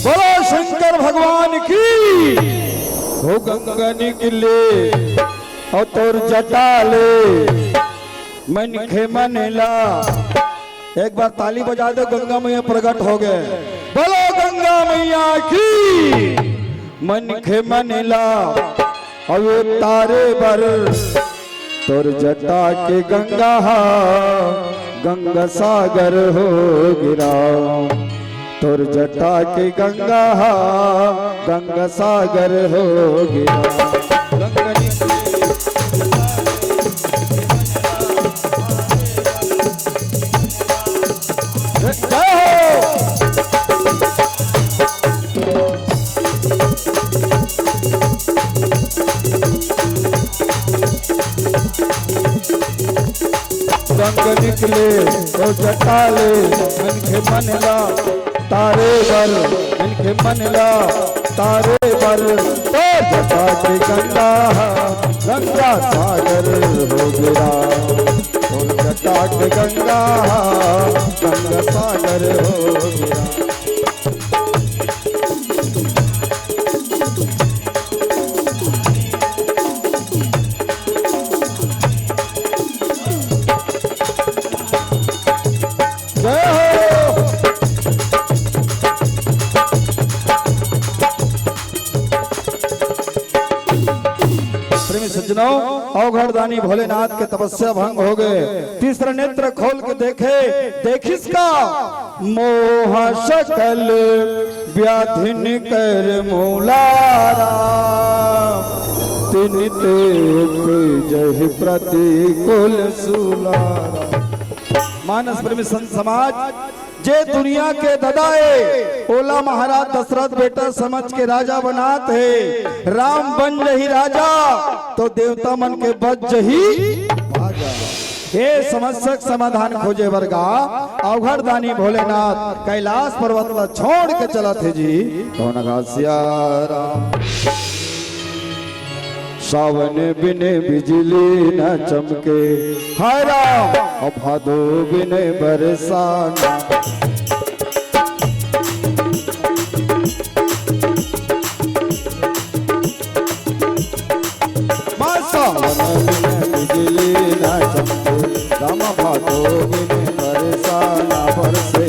बोलो शंकर भगवान की। हो गंगा गंगा निकले अउ तोर जटा ले मनखे मन ला। एक बार ताली बजा दो, गंगा मैया प्रकट हो गए। बोलो गंगा मैया की। मनखे मन ला अवतारे बर तोर जटा के गंगा हा गंगा सागर हो गिरा। तोर जटा के गंगा हा गंगा सागर हो गिरा। गंगा निकले। जय हो। गंग निकले तो जटा ले, मनखे मन ला तारे बर, मनखे मन ला तारे बर। तो जटा के गंगा हा गंगा सागर हो गिरा, तो जटा के गंगा हा गंगा सागर हो गिरा। जय हो। प्रेमी सज्जनों, अवघड़ दानी भोलेनाथ के तपस्या भंग हो गए। तीसरा नेत्र खोल के देखे, देखिस का मोह सकल व्याधिन कर मूलारा, तिन ते उपजहि प्रतिकूल सूलारा। मानस प्रेमी संत समाज, जे दुनिया के ददा ए, ओला महाराज दशरथ बेटा समझ के राजा बनात हे। राम बन जही राजा, तो देवता मन के बच जही। हे समस्या के समाधान खोजे बर गा, अवघड़ दानी भोलेनाथ कैलाश पर्वत ला छोड़ के चलत हे जी। कौन गा सिया राम? सावन बिन बिजली न चमके, हाय राम, और भादो बिन बरसाना। सावन बिन बिजली न चमके, राम भादो बिन बरसा न बरसे।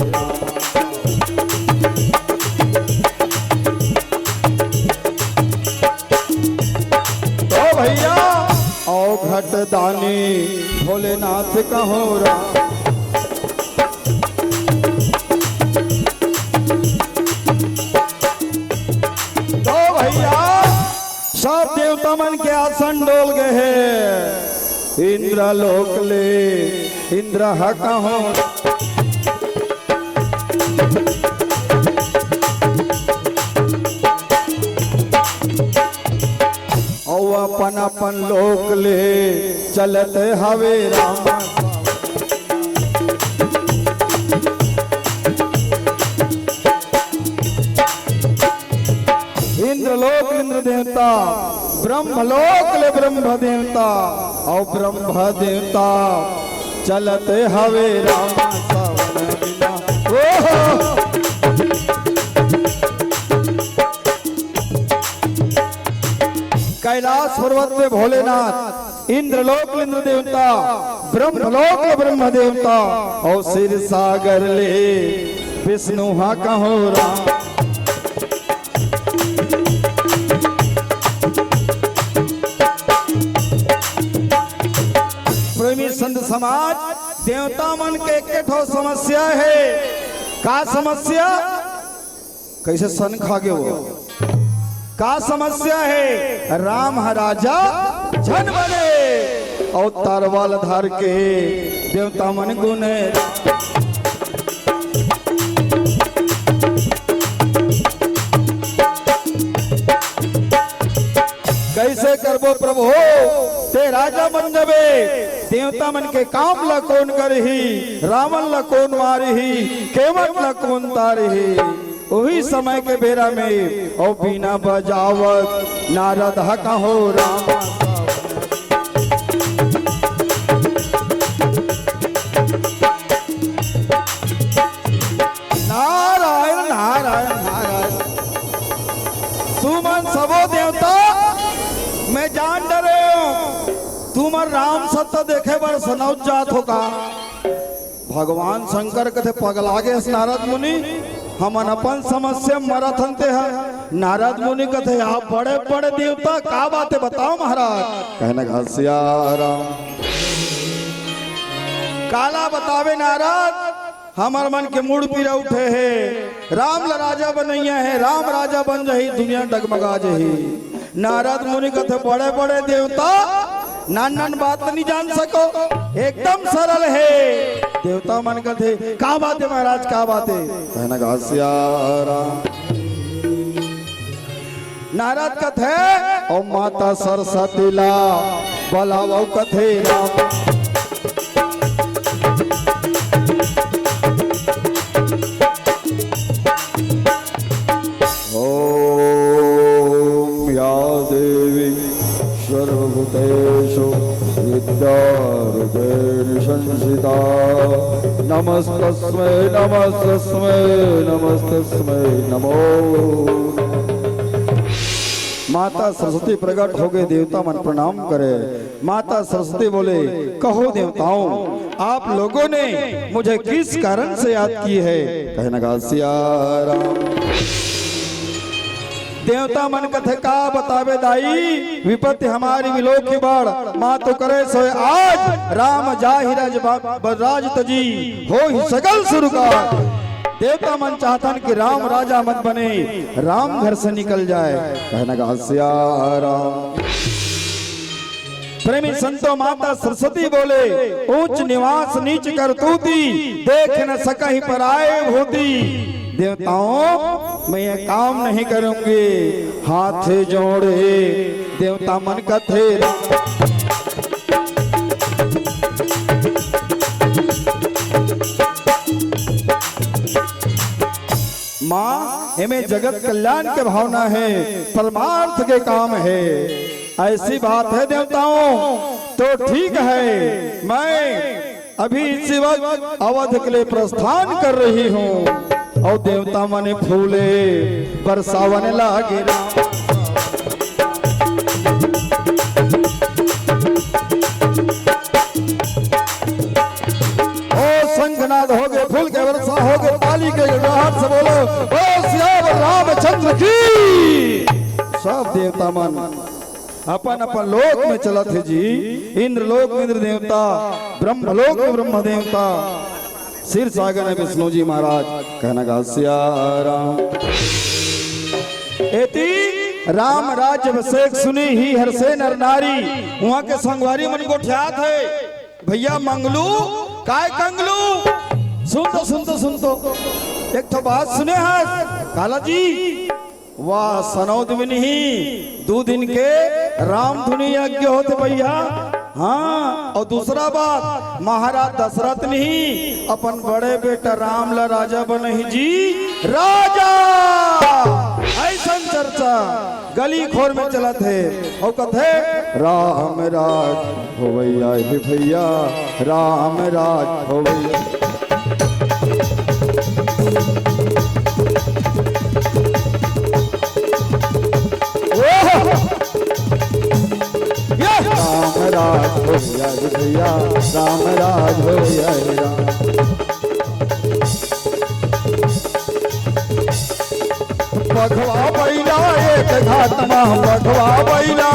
तो भैया, अवघड़ दानी भोलेनाथ कहो राम। तो भैया, सब देवता मन के आसन डोल गए हे। इंद्रलोक ले इंद्र ह कहो, अउ अपन अपन लोक ले चलत हवे राम। इंद्रलोक इंद्र देवता, ब्रह्मलोक ले ब्रह्म देवता, अउ ब्रह्म देवता चलत हवे राम सावन बिना। ओहो! कैलाश पर्वत पे भोलेनाथ, इंद्रलोक इंद्र देवता, ब्रह्मलोक ब्रह्म देवता, अउ क्षीर सागर ले विष्णु हा कहो राम। प्रेमी संत समाज, देवता मन के एक ठो समस्या हे। का समस्या? कैसे सन खा गे वो? का समस्या हे? राम ह राजा झन बने, अउ तरवाल धर के देवता मन गुने। कैसे करबो प्रभु, ते राजा बन जबे, देवता मन के काम ला कोन करही, रावण ला कोन मारही, केवट ला कोन तारही? उही समय के बेरा में ओ बीना बजावत नारद ह कहो राम। नारायण, नारायण, नारायण। तुमन सबो देवता राम सत्ता देखे बर सनौत जात हो का? भगवान शंकर कथे, "पगला गे हस नारद मुनि, हमन अपन समस्या मरत हन ते ह।" नारद मुनि कथे, "आप बड़े बड़े देवता, का बात हे, बताओ महाराज।" कहना घासिया राम, काला बतावे नारद, हमर मन के मूड़ पीरा उठे हे। राम ल राजा बनइया हे, राम राजा बन जही, दुनिया डगमगा जही। नारद मुनि कथे, "बड़े बड़े देवता, नान नान बात नहीं जान सको, एकदम सरल हे।" देवता मन कथे, "का बात हे महाराज, का बात हे?" कहना घासिया राम। नारद कथे, "ओ माता सरस्वती ला बलावव," कथे राम। ॐ या देवी सर्वभूतेषु विद्यारूपेण संस्थिता। नमस्तस्मै, नमस्तस्मै, नमस्तस्मै नमो। माता सरस्वती प्रकट हो गे, देवता मन प्रणाम करे। माता सरस्वती बोले, "कहो देवताओं, आप लोगों ने मुझे किस कारण से याद की है?" कहना घासिया राम। देवता मन कथे, "का बतावे दाई, विपत्ति हमारी विलोकी बाढ़, माँ तो करे सोए आज, राम जाहि रज बा-, ब-, राज तजी, हो ही सगल सुरकार।" देवता मन चाहतन कि राम राजा मत बने, राम घर से निकल जाए। कहना घासिया राम। प्रेमी संतो, माता सरस्वती बोले, "ऊंच निवास नीच करतूती, देख न सकहि पराए भूती।" देवताओं, मैं ये काम नहीं करूंगी। हाथ जोड़े देवता मन कथे। माँ, एमे जगत कल्याण के भावना हे, परमार्थ के काम हे। ऐसी बात हे देवताओं, तो ठीक हे, मैं अभी इसी वक्त अवध के लिए प्रस्थान कर रही हूँ। अउ देवता मन फूले बरसावन लागे। ओ शंखनाद होगे, फूल के वर्षा होगे, ताली के गड़गड़ाहट से बोलो, "ओ सियावर रामचंद्र की।" सब देवता मन अपन अपन लोक में चलत हे जी। इंद्रलोक में इंद्र देवता, ब्रह्मलोक में ब्रह्म देवता, शीर्षासन में विष्णु जी महाराज। कहना घासिया राम। एती राम राज्य अभिषेक सुनी ही हर्षे नर नारी। उहाँ के संगवारी मन गोठियात हे, "भैया मंगलू, काय कंगलू?" सुन तो, सुन तो, सुन तो, एक ठो बात सुने हस काला जी? वाह, सनौद में नहीं, दू दिन के रामधुनी यज्ञ होथे भैया। हाँ, अउ दूसरा बात, महाराज दशरथ नहीं, अपन बड़े बेटा राम ला राजा बनही जी, राजा। अइसन चर्चा गली खोर में चलत हे, अउ कथे, "राम राज होवैया हे भैया, राम राज होवैया।" ओह! ये! राम राज होवैया हे भैया, राम राज होवैया हे राम। बघवा बइला एक घाट मा, बघवा बइला,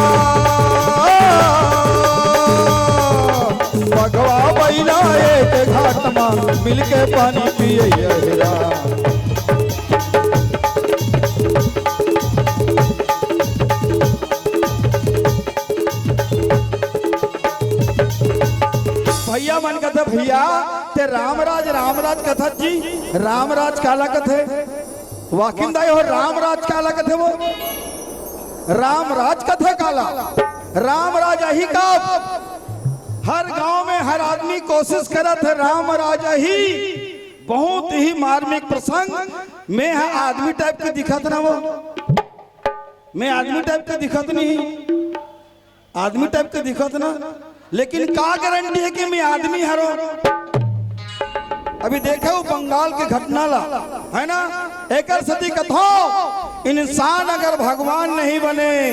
बघवा बइला एक घाट मा, मिलके पानी पिए अहिरा। भैया मन कथे, "भैया, ते रामराज, रामराज कथस जी, रामराज काला कथे?" वाकिम दाई हो, रामराज काला कथे वो? रामराज कथे काला? रामराज अही का? हर गांव में हर आदमी कोशिश करत हे रामराज अही। बहुत ही मार्मिक प्रसंग। मैं ह आदमी टाइप के दिखत ना वो? मैं आदमी टाइप के दिखत नहीं? आदमी टाइप के दिखत ना, लेकिन का गारंटी हे कि मैं आदमी हरो? अभी देखे हो बंगाल के घटना ला, है ना? एकर सेती कथो, इंसान अगर भगवान नहीं बने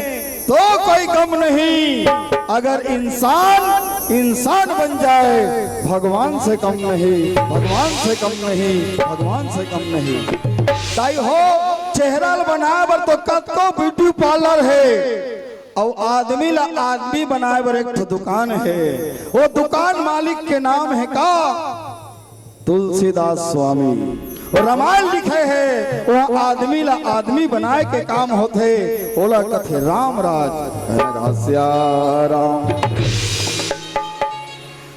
तो कोई गम नहीं, अगर इंसान इंसान बन जाए, भगवान से कम नहीं, भगवान से कम नहीं, भगवान से कम नहीं। ताई हो, चेहरा ल बनाए बर तो कतको ब्यूटी पार्लर हे, अउ आदमी ला आदमी बनाए बर एक ठो दुकान हे। वो दुकान मालिक के नाम हे का? तुलसीदास स्वामी। वो रामायण लिखे हे, वो आदमी ला आदमी बनाए के काम होथे, ओला कथे राम राज। घासिया राम।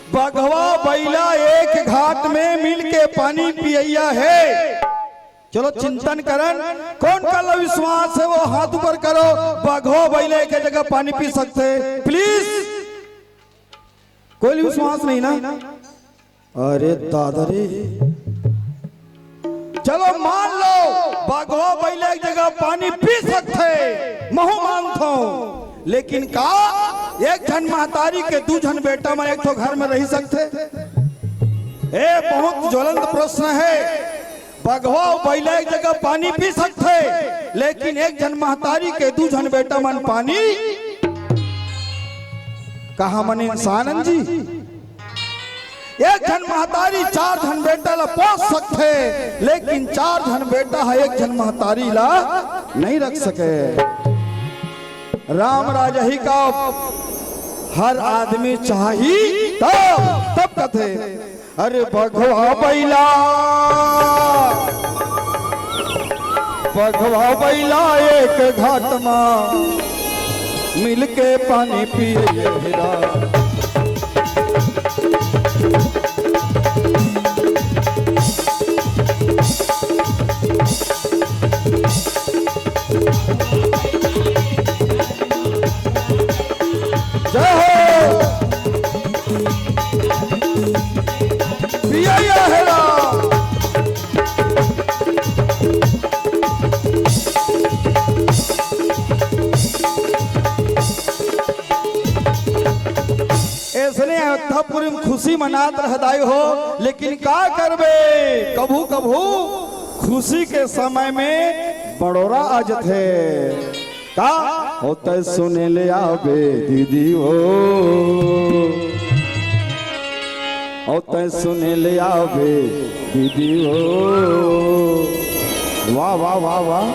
बघवा बइला एक घाट में मिल के पानी पियैया हे। चलो चिंतन करन, कोन करा विश्वास हे वो हाथ ऊपर करो। बघवा बइला एक जगह पानी पी सकथे, प्लीज। कोई विश्वास नहीं ना? अरे दादा रे, चलो मान लो बघवा बइला एक जगह पानी पी सकथे, महूं मानथंव, लेकिन का एक झन महतारी के दू झन बेटा मन एक ठो घर में रहि सकथे? ए बहुत ज्वलंत प्रश्न हे। बघवा अउ बइला एक जगह पानी पी सकथे, लेकिन एक झन महतारी के दू झन बेटा मन पानी, का हमन इंसान अन जी? एक झन महतारी चार झन बेटा ला पोस सकथे, लेकिन चार झन बेटा ह एक झन महतारी ला नहीं रख सके। राम राज ही का हर आदमी चाही तब, तब कथे, अरे बघवा बइला, बघवा बइला एक घाट मा मिलके पानी पिए हीरा। जय हो। पिया या हेरा। ऐसने अयोध्यापुरी में खुशी मनात रह दाई हो, लेकिन का करबे, कभू कभू खुशी के समय में बड़ोरा आ जथे। का होतय सुने ले आबे दीदी हो, होतय सुने ले आबे दीदी हो। वाह, वाह, वाह, वाह।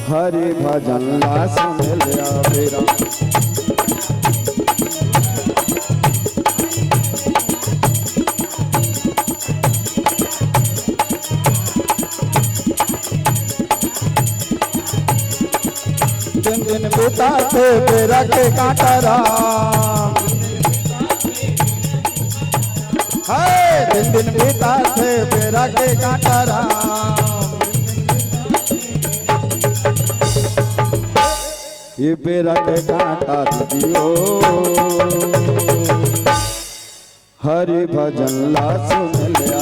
हरि भजन ला सुने ले आबे राम। दिन दिन बिताथे बेरा के कांटा राम। हाय, दिन दिन बिताथे बेरा के कांटा राम। ये बेरा के कांटा दीदी हो। हरि भजन ला सुन लिया।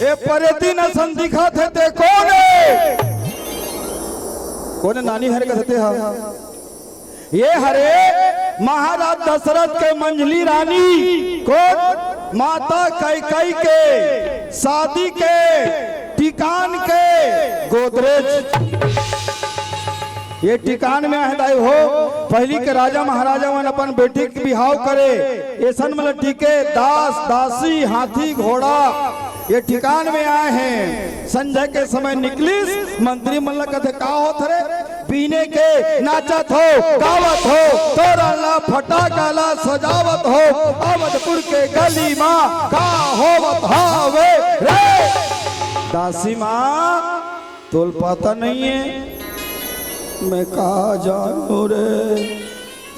ए परेती न संदिखा थे ते कोन ए? कोन नानी हर कथे हा? ये हरे महाराज दशरथ के मंझली रानी कोन माता कैकई के शादी के टिकान के गोदरेज। ये टिकान में आहे दाई हो, पहिली के राजा महाराजा मन अपन बेटी के बिहाव करे, एसन मन ल टिके दास दासी हाथी घोड़ा ये टिकान में आए हैं। संझा के समय निकलिस, मंत्री मन ल कथे का होत रे? पीने के नाचत हो, गावत हो, तोरण ला फटाका ला सजावत हो, अवधपुर के गली मा का होवत हावे रे? दासी माँ, तोल पता नहीं है, मैं का जानू रे,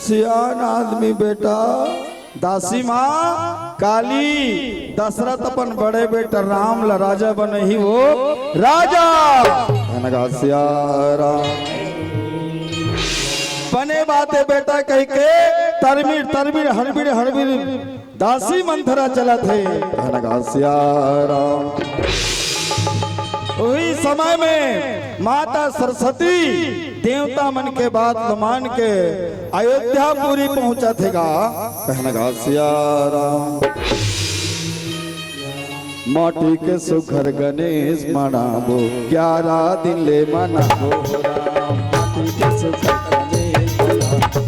सियान आदमी बेटा। दासी माँ काली, दशरथ अपन बड़े बेटा राम ला राजा बनही वो राजा। धन घासिया राम। बने बाते बेटा कह के तरमिर तरमिर हड़बिड़ हड़बिड़ दासी मंथरा चलत हे। धन घासिया राम। वही समय में माता सरस्वती देवता मन के बात ल मान के अयोध्यापुरी पहुंचत हे गा। कहना गा सिया राम। माटी के सुघर गणेश मनाबो, ग्यारह दिन ले मनाबो राम। माटी के सुघर गणेश मनाबो।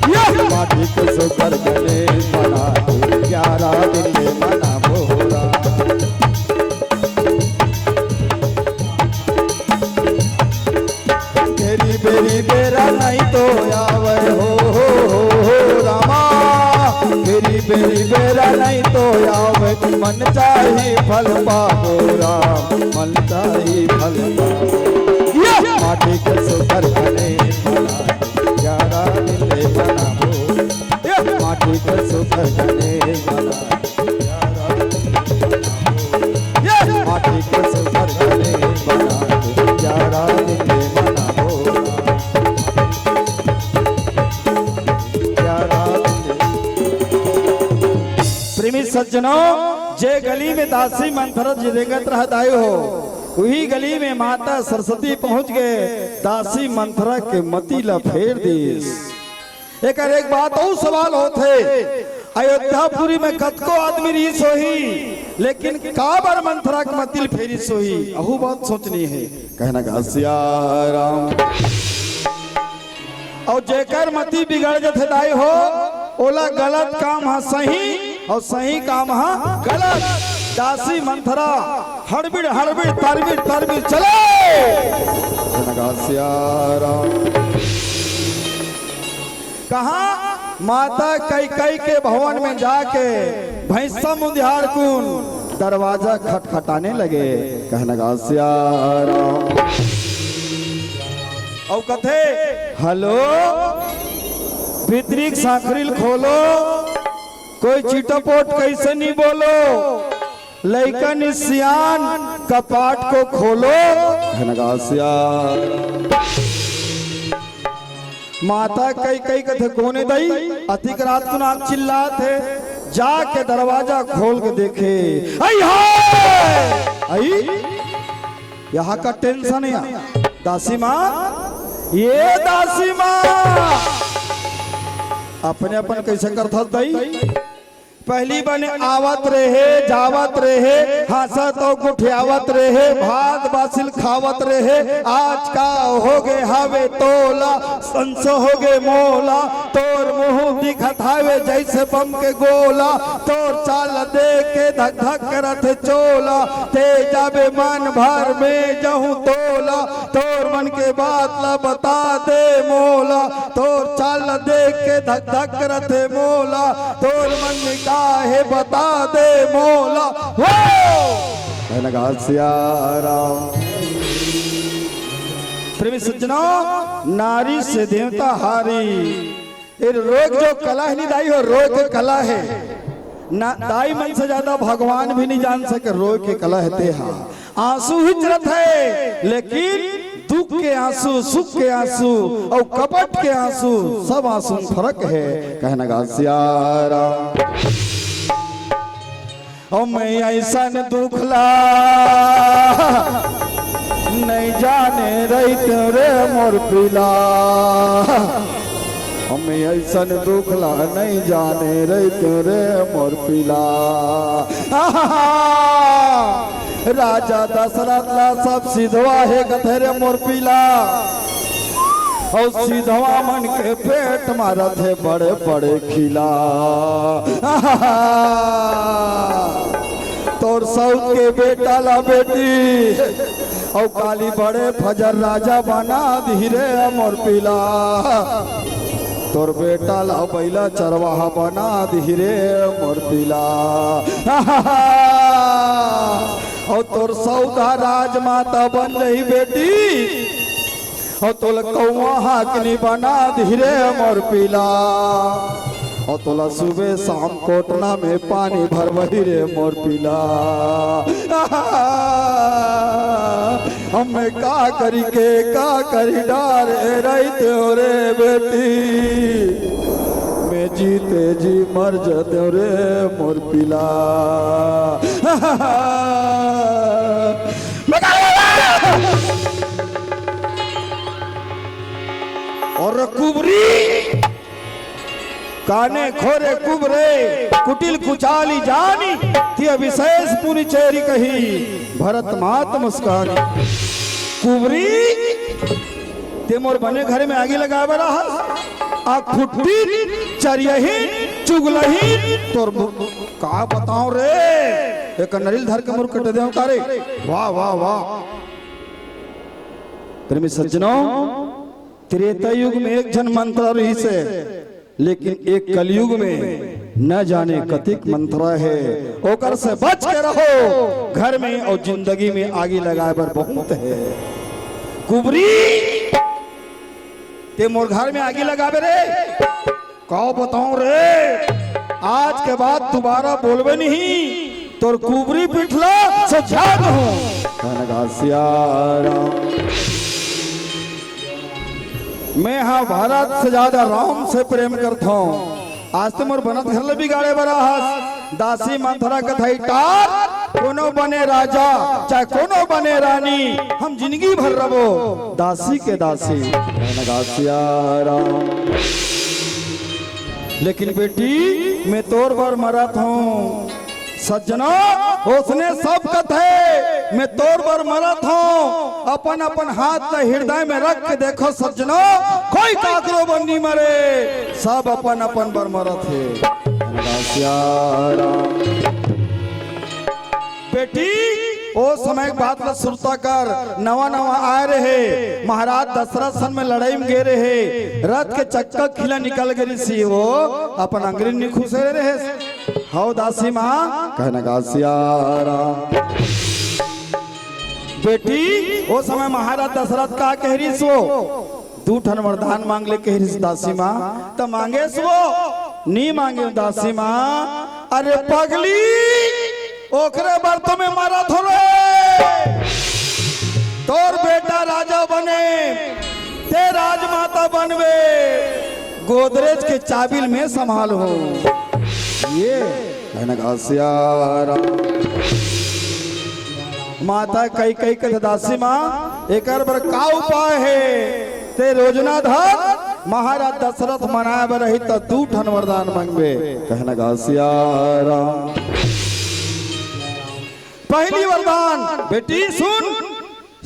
ये माटी के सुघर गणेश मनाबो, ग्यारह दिन ले मनाबो राम। घेरी बेरी बेरा नहीं तो आवे हो, हो, हो, हो, रामा। घेरी बेरी बेरा नहीं तो आवे, मन चाही फल पाबो राम, मन चाही फल पाबो। ये माटी के सुघर गणेश मनाबो, ग्यारह दिन ले मनाबो। ये माटी के सुघर गणेश मनाबो। ये माटी के सुघर गणेश मनाबो, ग्यारह दिन ले मनाबो। ग्यारह दिन ले। प्रेमी सज्जनों, जे गली में दासी मंथरा जी रेंगत रहत आए हो, उही गली में माता सरस्वती पहुंच गए, दासी मंथरा के मति ला फेर दिस। एकर एक बात अउ सवाल होथे, अयोध्यापुरी में कतको आदमी रहिस होही, लेकिन काबर मंथरा के मति ल फेरिस होही, अहू बात सोचनी हे। कहना गा सिया राम। अउ जेकर मति बिगड़ जथे दाई हो, ओला गलत काम ह सही अउ सही काम ह गलत। दासी मंथरा हड़बिड़ हड़बिड़ तरबिड़ तरबिड़ चले। कहना गा सिया राम। कहा माता कैकई के भवन में जाके भैंसा मुंदिहार कुन दरवाजा खटखटाने लगे। कहना गा सिया राम। अउ कथे, "हेलो, भीतरी के सांखरी ल खोलो, कोई चिटपोट कैसे नहीं बोलो, लइका नि सियान कपाट को खोलो।" कहना गा सिया। माता कैकई कथे, "कोने दई? अतिक रात कुन आप चिल्लात हे?" जाके दरवाजा खोल के देखे, आई हाय! आई, यहाँ का टेंशन है। दासी माँ, ये दासी माँ, अपने अपन कैसे करथस दई? पहली बने आवत रहे, जावत रहे, हंसत अउ गुठियावत रहे, भात बासी ल खावत रहे। आज का होगे हवे तोला, संसो होगे मोला। तोर मुंह दिखत हवे जैसे बम के गोला, तोर चाल देख के धक धक करत हे चोला। ते जाबे मन भर में जहूं तोला, तोर मन के बात ला बता दे मोला। तोर चाल ला देख के धक धक करत हे मोला, तोर मन में का हे बता दे मोला। हो! कहना गा सिया राम। प्रेमी सज्जनों, नारी से देवता हारी। ये रोए के जो कला हे नी दाई हो, रोए के कला हे ना, दाई मन से ज्यादा भगवान भी नहीं जान सके रोए के कला हे। तेहा आंसू ही चलत हे, लेकिन दुख के आंसू, सुख के आंसू अउ कपट के आंसू, सब आंसू में फरक हे। कहना गा सिया राम। ओ मैं ऐसन दुख ला नहीं जाने रहितेंव रे मोर पीला। ओ मैं ऐसन दुख ला नहीं जाने रहितेंव रे मोर पीला। आहा! राजा दशरथ ला सब सिधवा हे कथे रे मोर पीला। अउ सिधवा मन के पेट म रथे बड़े बड़े खीला। तोर सउत के बेटा ला बेटी, अउ काली बड़े फजर राजा बना दिही रे मोर पीला। तोर बेटा ला बइला चरवाहा बना दिही रे मोर पीला। अउ तोर सउत ह राजमाता बन जही बेटी, अउ तोला कौआ हाकनी बना दिही रे मोर पीला। अउ तोला सुबह शाम कोटना में पानी भरवही रे मोर पीला। अब मैं का करी के का करी डारे रहितेंव रे बेटी, मैं जीते जी मर जतेंव रे मोर पीला। अउ कुबरी ताने खोरे कुबरे कुटिल कुचाली जानी, तिय विशेष पुनि चेरि कही भरत मात मुस्कानी। कुबरी, ते मोर बने घर में आगी लगाए बर आहस, आ खुट्टी चरियही चुगलही तोर मु-, का बताओ रे, एक नरिल धर के मोर कट देव का रे। वाह, वाह, वाह। प्रेमी सज्जनों, त्रेता युग में एक झन मंथरा रहिस हे, लेकिन एक कलयुग में न जाने कतिक मंथरा हे, ओकर से बच के रहो। घर में अउ जिंदगी में आगी लगाए बर बहुत हे। कुबरी, ते मोर घर में आगी लगाबे रे, का बताओ रे, आज के बाद दोबारा बोलबे नहीं, तोर कुबरी पिठला से जाग हूँ। कनक सिया राम। मैं हा भरत से ज्यादा राम से प्रेम करथौं। आज तो मोर बनत घर ले बिगाड़े बर आहस। दासी मंथरा कथई टार, कोनो बने राजा, चाहे कोनो बने रानी, हम जिंदगी भर रबो दासी के दासी। कनक सिया राम। लेकिन बेटी, मैं तोर बर मरत हौं। सज्जनों, ओसने सब कथे, मैं तोर बर मरत हौं। अपन अपन हाथ ला हृदय में रख के देखो सज्जनों, कोई काकरो बर नी मरे, सब अपन अपन बर मरत हे। सिया राम। बेटी, ओ समय के बात ला सुरता कर, नवा नवा आए रहे, महाराज दशरथ सन में लड़ाई में गे रहे, रथ के चक्का खिला निकल गे रहिस, ओ अपन अंगरी नी खुसे रहे। हव दासी माँ, कनक सिया राम। बेटी, ओ समय महाराज दशरथ का कह रहिस, ओ दू ठन वरदान मांग ले कह रहिस दासी माँ, त मांगेस ओ, नी मांगे दासी माँ। अरे पगली, ओकरे बर तो मैं मरत हौं रे। तोर बेटा राजा बने, ते राजमाता बनबे, गोदरेज के चाबी ल मैं संभालहूं। ये कनक सिया राम। माता कैकई कथे, दासी माँ, एकर बर का उपाय हे? ते रोजना धर, महाराज दशरथ मनाए बर रही त दू ठन वरदान मंगबे। कनक सिया राम। पहली वरदान, बेटी सुन,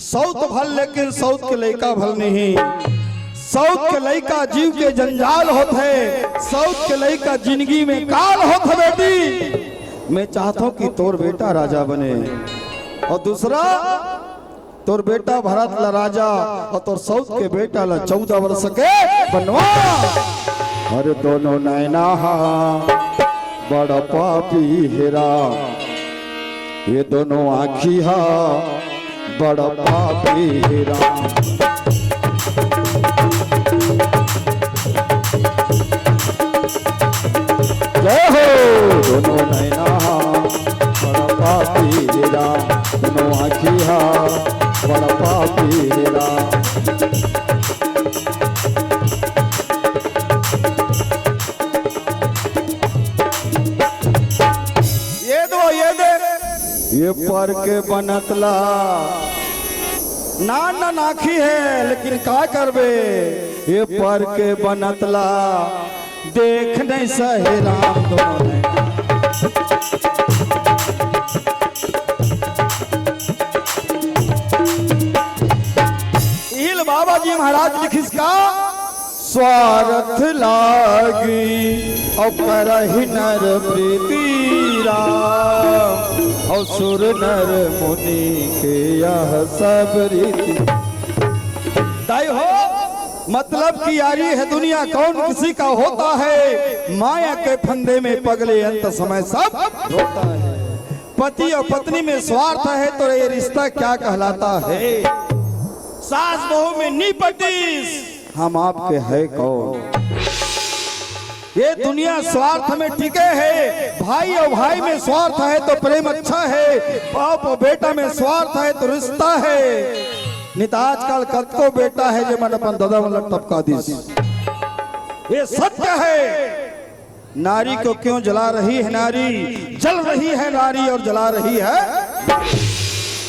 सौत भल लेकिन सौत के लइका भल नहीं। सौत के लइका जीव के जंजाल होथे, सौत के लइका जिंदगी में काल होथे बेटी। मैं चाहत हौं कि तोर बेटा राजा बने, अउ दूसरा तोर बेटा भरत ला राजा अउ तोर सौत के बेटा ला चौदह वर्ष के बनवास। अरे दोनों नैना हा बड़ पापी हे राम, ये दोनों आँखी हा बड़ पापी हे राम। जय हो। दोनों नैना हा बड़ पापी हे राम, दोनों आँखी हा बड़ पापी हे राम। ये दो, ये दे। ये पर के बनत ला नान नान आँखी हे, लेकिन का करबे, ये पर के बनत ला देख नहीं सहे राम दोनों नैना। इही ल बाबा जी महाराज लिखिस का, स्वार्थ लागी अउ करहि नर प्रीति राम, अउ सुर नर मुनि के यह सब रीति। दाई हो, मतलब कि यारी है दुनिया कौन किसी का होता है, माया के फंदे में पगले अंत समय सब होता है। पति और पत्नी में स्वार्थ है तो ये रिश्ता क्या कहलाता है? सास बहू में नी पटीस, हम आपके है कौन? ये दुनिया स्वार्थ में टिके है। भाई और भाई में स्वार्थ है तो प्रेम अच्छा है, बाप और बेटा में स्वार्थ है तो रिश्ता है। नहीं तो आजकल कतको बेटा है जे मन अपन ददा मन ला टपका दिस। ये सत्य है। नारी को क्यों जला रही है नारी, जल रही है नारी और जला रही है।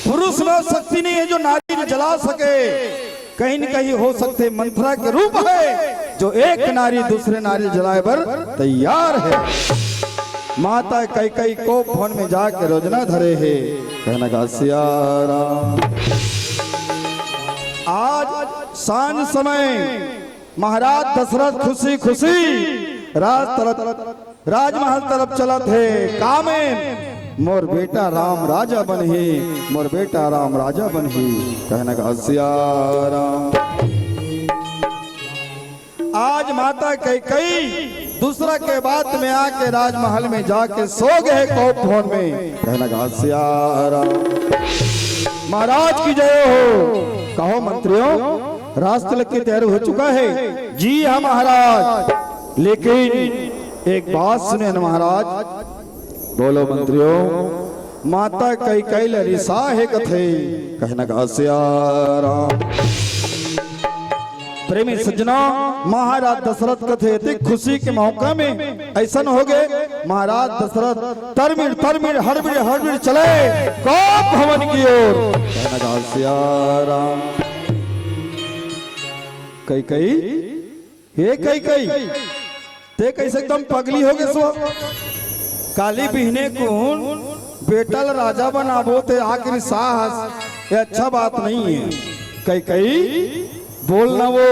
पुरुष में शक्ति नहीं है जो नारी को जला सके। कहीं न कहीं हो सकते मंथरा के रूप है। जो एक नारी दूसरे नारी जलाए बर तैयार हे। माता कैकई कोप भवन में जाके रोजना धरे हे। कहना का सियाराम। आज सांझ समय महाराज दशरथ खुशी खुशी राज तरफ, राजमहल तरफ चलत हे। का में मोर बेटा राम राजा बनही, मोर बेटा राम राजा बनही। कहना का सियाराम। आज माता कैकई दूसरा के बात में आके राजमहल में जाके सो गए कोप भवन में। कहना का सियाराम। महाराज की जय हो। कहो मंत्रियों, राज तिलक की तैयारी हो चुका है? जी हाँ महाराज, लेकिन एक बात सुने ना महाराज। बोलो मंत्रियों। माता कैकई ल रिसा हे कथे। कहना का सियाराम। प्रेमी सज्जना, महाराज दशरथ कथे, अति खुशी के मौका में ऐसन हो गए, महाराज दशरथ तरमिड़ तरमिड़ हड़बिड़ हड़बिड़ चले कोप भवन की ओर। कहना का सियाराम। कैकई, हे कैकई, ते कैसे एकदम पगली हो गए सो? काली बिहने कुन बेटा ल राजा बनाबो ते आखिरी साहस, ये अच्छा बात नहीं है। कैकई, बोल ना वो,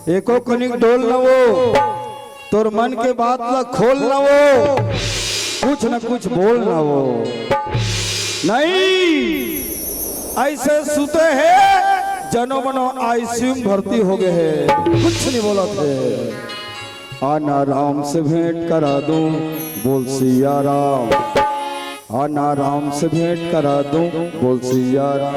एको कनिक डोल ना वो, तोर मन के बात ला खोल ना वो, कुछ ना कुछ बोल ना वो। नहीं, ऐसे सुते हे, जनो मनो आईसीयू में भर्ती हो गए हे, कुछ नहीं बोलत हे। आना राम से भेंट करा दूं, बोल सिया राम। आना राम से भेंट करा दूं, बोल सिया राम।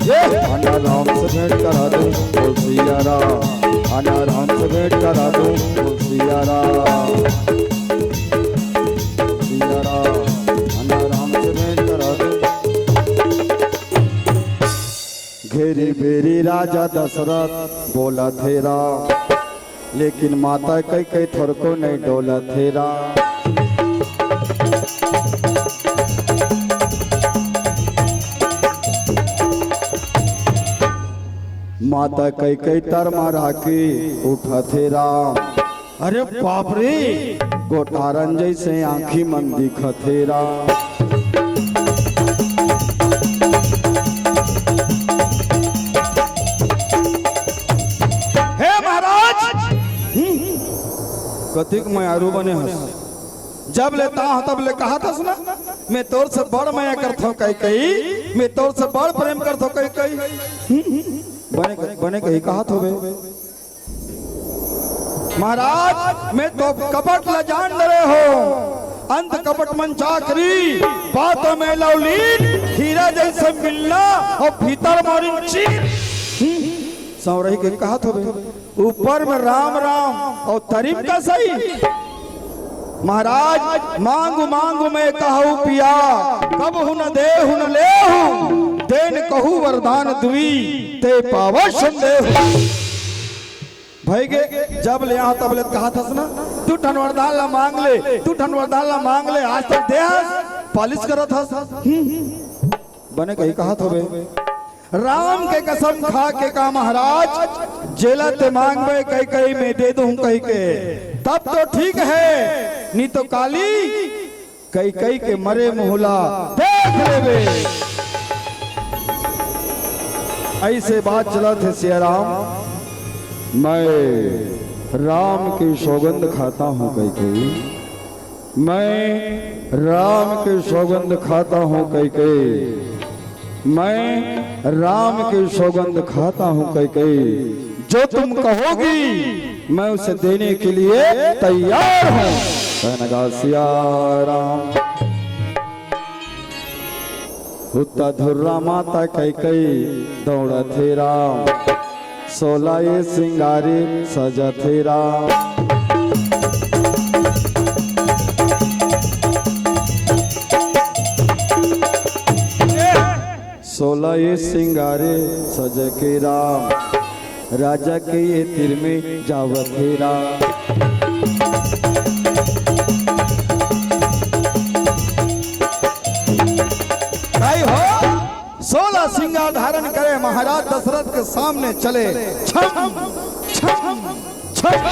ये आना राम से भेंट करा दूं, बोल सिया राम। आना राम से भेंट करा दूं, बोल सिया राम। सिया राम, आना राम से भेंट करा दूं। घेरी बेरी राजा दशरथ बोलत हे राम, लेकिन माता कैकई थोरको नहीं डोलत हे राम। माता कैकई तर मारा के उठत हे राम। अरे बाप रे, गोटारन जैसे आंखी मन दिखत हे राम। हे महाराज, कतिक मयारू बने हस। जब ले ताह तब ले कहा थस ना, मैं तोर से बड़ मया करथव कैकई, मैं तोर से बड़ प्रेम करथव कैकई। बने, बने कही कहा थोबे। महाराज, मैं तो कपट ला जान डरे हो। अंत कपट मन चाकरी, बात में लवलीन, हीरा जैसे मिलना और भीतर मारिन चीन। संवरही के कहा थोबे, ऊपर में राम राम और तरी में कसई। महाराज, मांगू मांगू मैं कहू पिया, कबहु न देहु न लेहु, देन कहू वरदान दुई, ते पावत संदेहु। भई गे, जब ले आंव तब ले कहा थस ना, दू ठन वरदान ला मांग ले, दू ठन वरदान ला मांग ले, आज तक दे हस, पालिश करत हस। हम्म, हम्म। बने कही कहा थोबे। राम के कसम खा के का महाराज, जेला ते मांगबे कैकई मैं दे दूं कही के, तब तो ठीक है, नी तो काली कैकई के मरे मुंह ला देख लेबे। ऐसे बात चलत हे सिया राम, मैं राम के सौगंध खाता हूँ कैकई, मैं राम के सौगंध खाता हूँ कैकई, मैं राम के सौगंध खाता हूँ कैकई, जो तुम कहोगी मैं उसे देने के लिए तैयार हूँ। कहना का सिया राम। हुत्ता धुर्रा माता कैकई दौड़त हे राम, सोला ये सिंगारी सजत हे राम। सोला ये सिंगारे सज के राम, राजा के ये तीर में जावत हे राम। भाई हो, महाराज दशरथ के सामने चले, छम छम छम।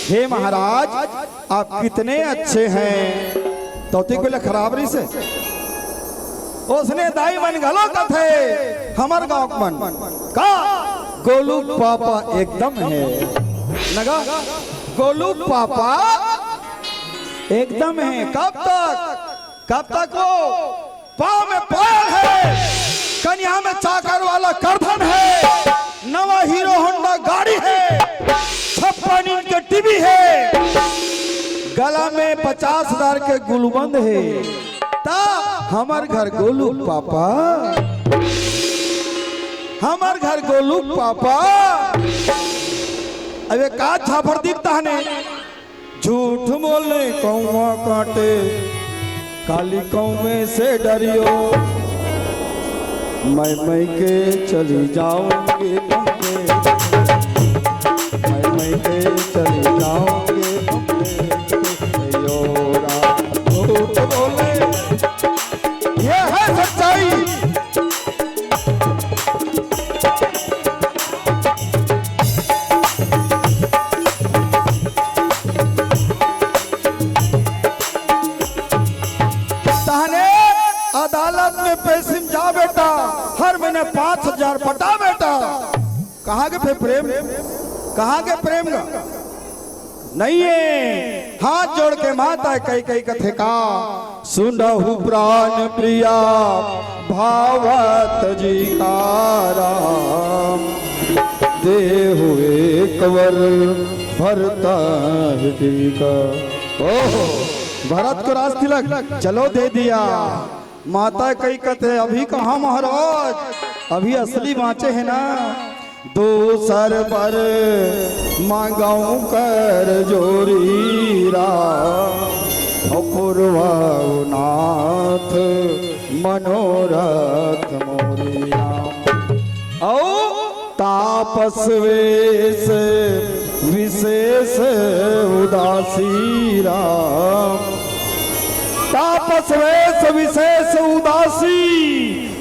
हे महाराज, आप कितने अच्छे हैं। तोती कोई खराब रहिसे। ओसने दाई मन घलो कथे, हमर गांव के मन का गोलू पापा एकदम हे। नगा गोलू पापा एकदम हे। कब तक, कब तक वो पाँव में पायल हे, कनिहा में चाकर वाला करधन हे, नवा हीरो होंडा गाड़ी हे, छप्पन इंच के टीवी हे, गला में पचास हजार के गुलबंद हे। त हमर घर गोलू पापा, हमर घर गोलू पापा। अबे का झापड़ दिखता ने? झूठ बोले कौवा काटे, काली कौवे से डरियो। मैं, मैं के चली जाऊंगी तुमके, मैं, मैं के चली जाऊंगी तुमके। यो राम झूठ बोले, ये है सच्चाई। तहने अदालत में पेशी में जा बेटा, हर महीने पाँच हजार पटा बेटा। कहाँ के फेर प्रेम, कहाँ के प्रेम गा? नहीं हे। हाथ जोड़ के माता कैकई कथे का, सुनहु प्राण प्रिया भावत जी का राम, देहु एक वर भरता हित का। ओहो, भरत को राज तिलक चलो दे दिया। माता कैकई कथे, अभी कहाँ महाराज, अभी असली बाँचे हे ना। दूसर बर मांगउ कर जोरी राम, अपूर्व नाथ मनोरथ मोरी राम। अउ तापस वेश विशेष उदासी राम, तापस वेश विशेष उदासी,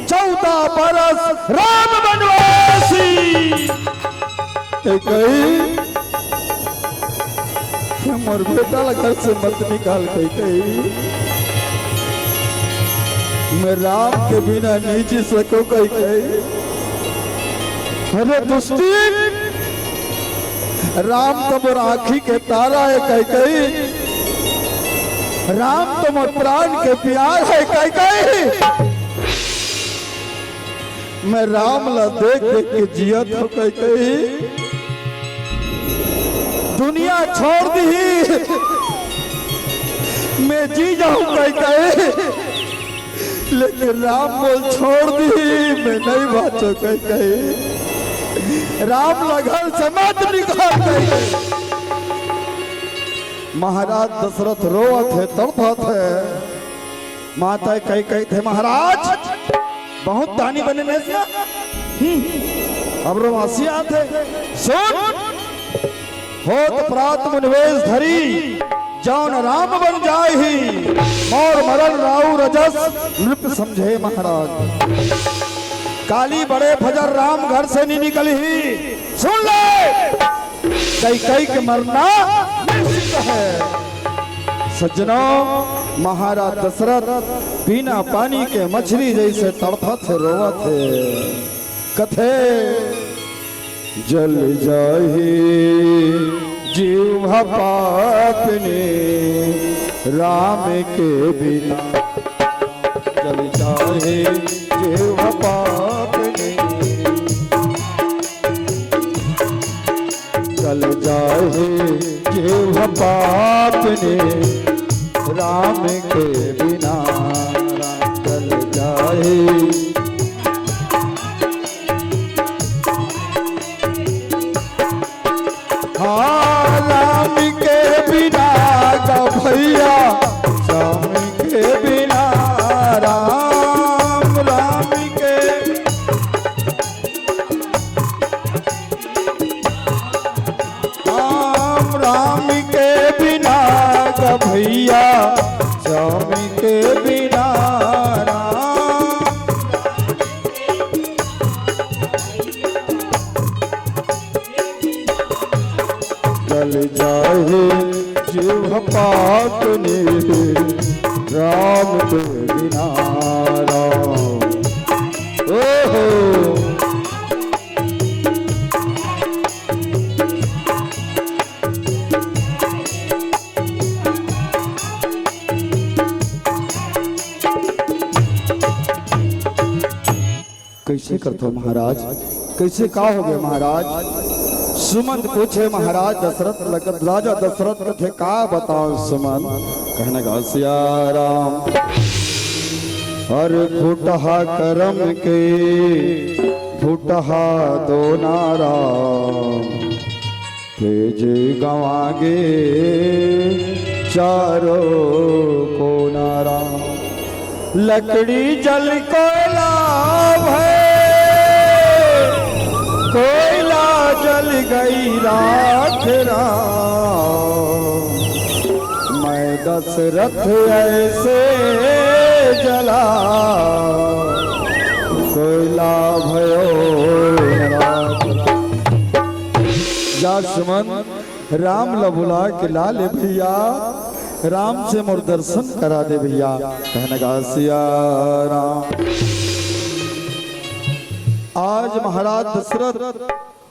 चौदह बरस राम बनवासी। कैकई, मोर बेटा ला घर से मत निकाल कैकई। मैं राम के बिना नहीं जी सकूं कैकई। अरे दुष्टी, राम तो मोर आँखी के तारा हे कैकई, राम तो मोर प्राण के प्यार हे कैकई। मैं राम ला देख देख के जियत हंव कैकई, दुनिया छोड़ दिही, मैं जी जाहूं कैकई। लेकिन राम मोला छोड़ दिही, मैं नहीं बाँचों कैकई। राम ला घर से मत निकाल कैकई। महाराज दशरथ रोवत हे, तड़पत हे। माता कैकई कथे, महाराज बहुत दानी बने ने सा। हम्म, अब रोवासी आथे। सुन, होत प्रात मुनि वेस धरी, जौन राम बन जाय ही, मोर मरन राउ रजस नृप समझे महाराज। काली बड़े फजर राम घर से नी निकलही। सुन ले, कैकई के मरना निश्चित हे। सज्जनों, महाराज दशरथ बिना पानी के मछरी जइसे तड़पत हे, रोवत हे। कथे, जल जाही जीव पापिनी राम के बिना। जल जाही जीव पापिनी, जल जाही जीव पापिनी राम के बिना। जल जाही हाँ, राम के बिना गा भैया, राम के बिना राम, राम के, राम, राम के बिना गा भैया, राम के बिना राम। जाहे जीव पाप निधि, राम के बिना राम। ओहो। कइसे करथो महाराज, कइसे का होगे महाराज? सुमंत पूछे महाराज दशरथ ल, राजा दशरथ कथे, का बतावंव सुमंत? कहने का सिया राम, अरे फूटहा करम के, फूटहा दोना राम, तेज गंवागे चारों कोना राम। लकड़ी जल कोयला भय, कोयला जल गई राख राम। मैं दशरथ ऐसे जला, कोयला भयो राख राम। जा सुमंत, राम ल बुला के ला ले भइया, राम से मोर दर्शन करा दे भइया। कहने का सिया राम। आज महाराज दशरथ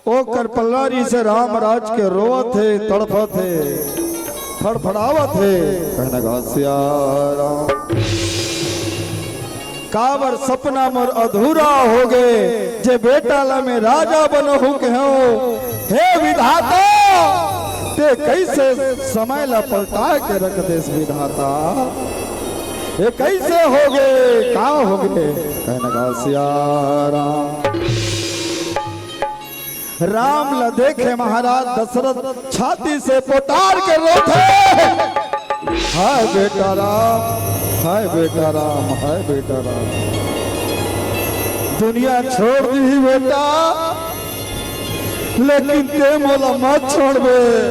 ओ करपल्लारी से राम राज के रोवत हे, तड़फत हे, फड़फड़ावत हे। कहने का सिया राम। काबर सपना मोर अधूरा होगे, जे बेटा ला मैं राजा बनहूं कहेंव। हे विधाता, तें कइसे समय ला पलटा के रख देस विधाता? ये कइसे होगे, का होगे? कहने का सिया राम। राम ल देखे महाराज दशरथ छाती से पोटार के रोथे, हाय बेटा राम, हाय बेटा राम, हाय बेटा राम। दुनिया छोड़ दिही बेटा, लेकिन तें मोला मत छोड़बे।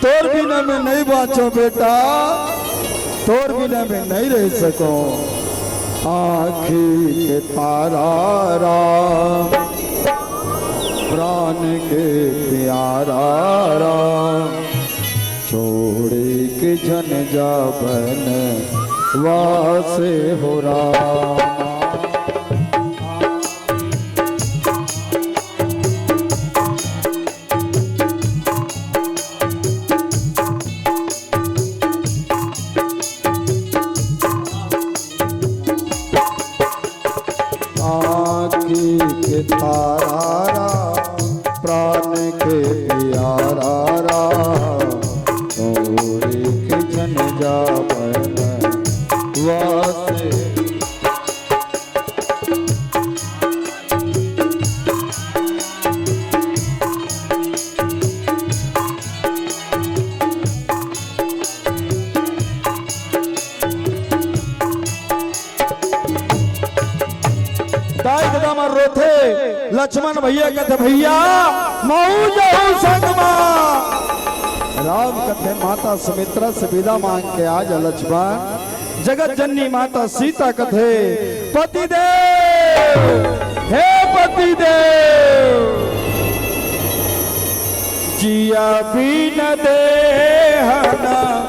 तोर बिना मैं नइ बांचों बेटा, तोर बिना मैं नइ रह सकों। आँखी के तारा राम, प्राण के प्यारा राम, छोड़े के झन जा बनवासे हो राम। आँखी के तारा राम, प्राण के प्यारा राम, तोरे के झन जा बनवासे। दाई ददा मन रोथे, लक्ष्मण भइया कथे, "भइया, महूं जाहूं संग मा।" राम कथे, "माता सुमित्रा से विदा मांग के आ जा लक्ष्मण।" जगत जननी माता सीता कथे, "पतिदेव, हे पतिदेव, जिया बिन देहना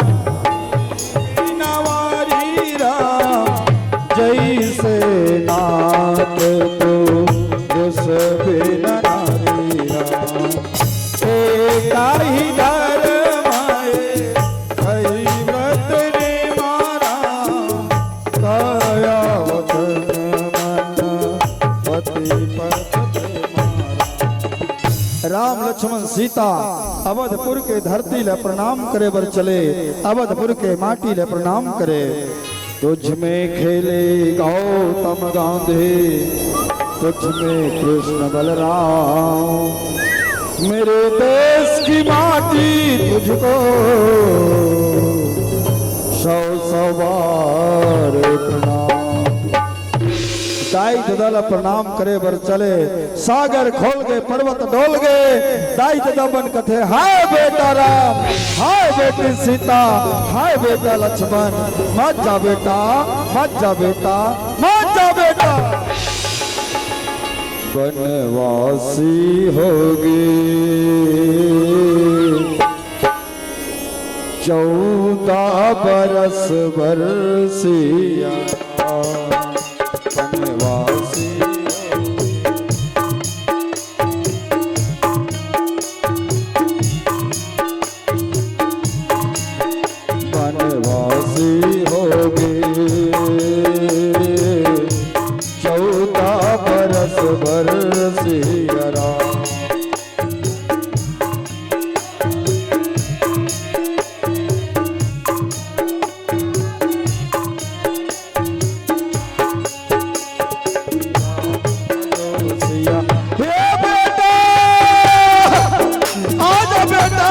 नवारी राम, जइसे नाथ पुरुष बिन नारी राम। एकाही धर्म ए, कही व्रत निमाना, काया वचन मन पति पथ तुम्हारा।" राम लक्ष्मण सीता अवधपुर के धरती ल प्रणाम करे बर चले, अवधपुर के माटी ल प्रणाम करे। तुझ में खेले गौतम गांधी, तुझ में कृष्ण बलराम, मेरे देश की माटी तुझको सौ सौ बार प्रणाम। दाई ददा ल प्रणाम करे बर चले, सागर खोल गे, पर्वत डोल गे। दाई ददा मन कथे, "हाय बेटा राम, हाय बेटी सीता, हाय बेटा लक्ष्मण, मत जा बेटा, मत जा बेटा, मत जा बेटा।" बनवासी होगे चौदह बरस बर सिया बनवासी, बनवासी होगे। चौदह बरस बर सिया राम। हे बेटा, आजा बेटा।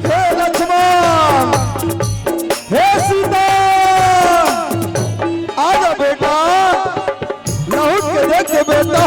हे लक्ष्मण, हे सीता, आजा बेटा, लहुट के देख के बेटा।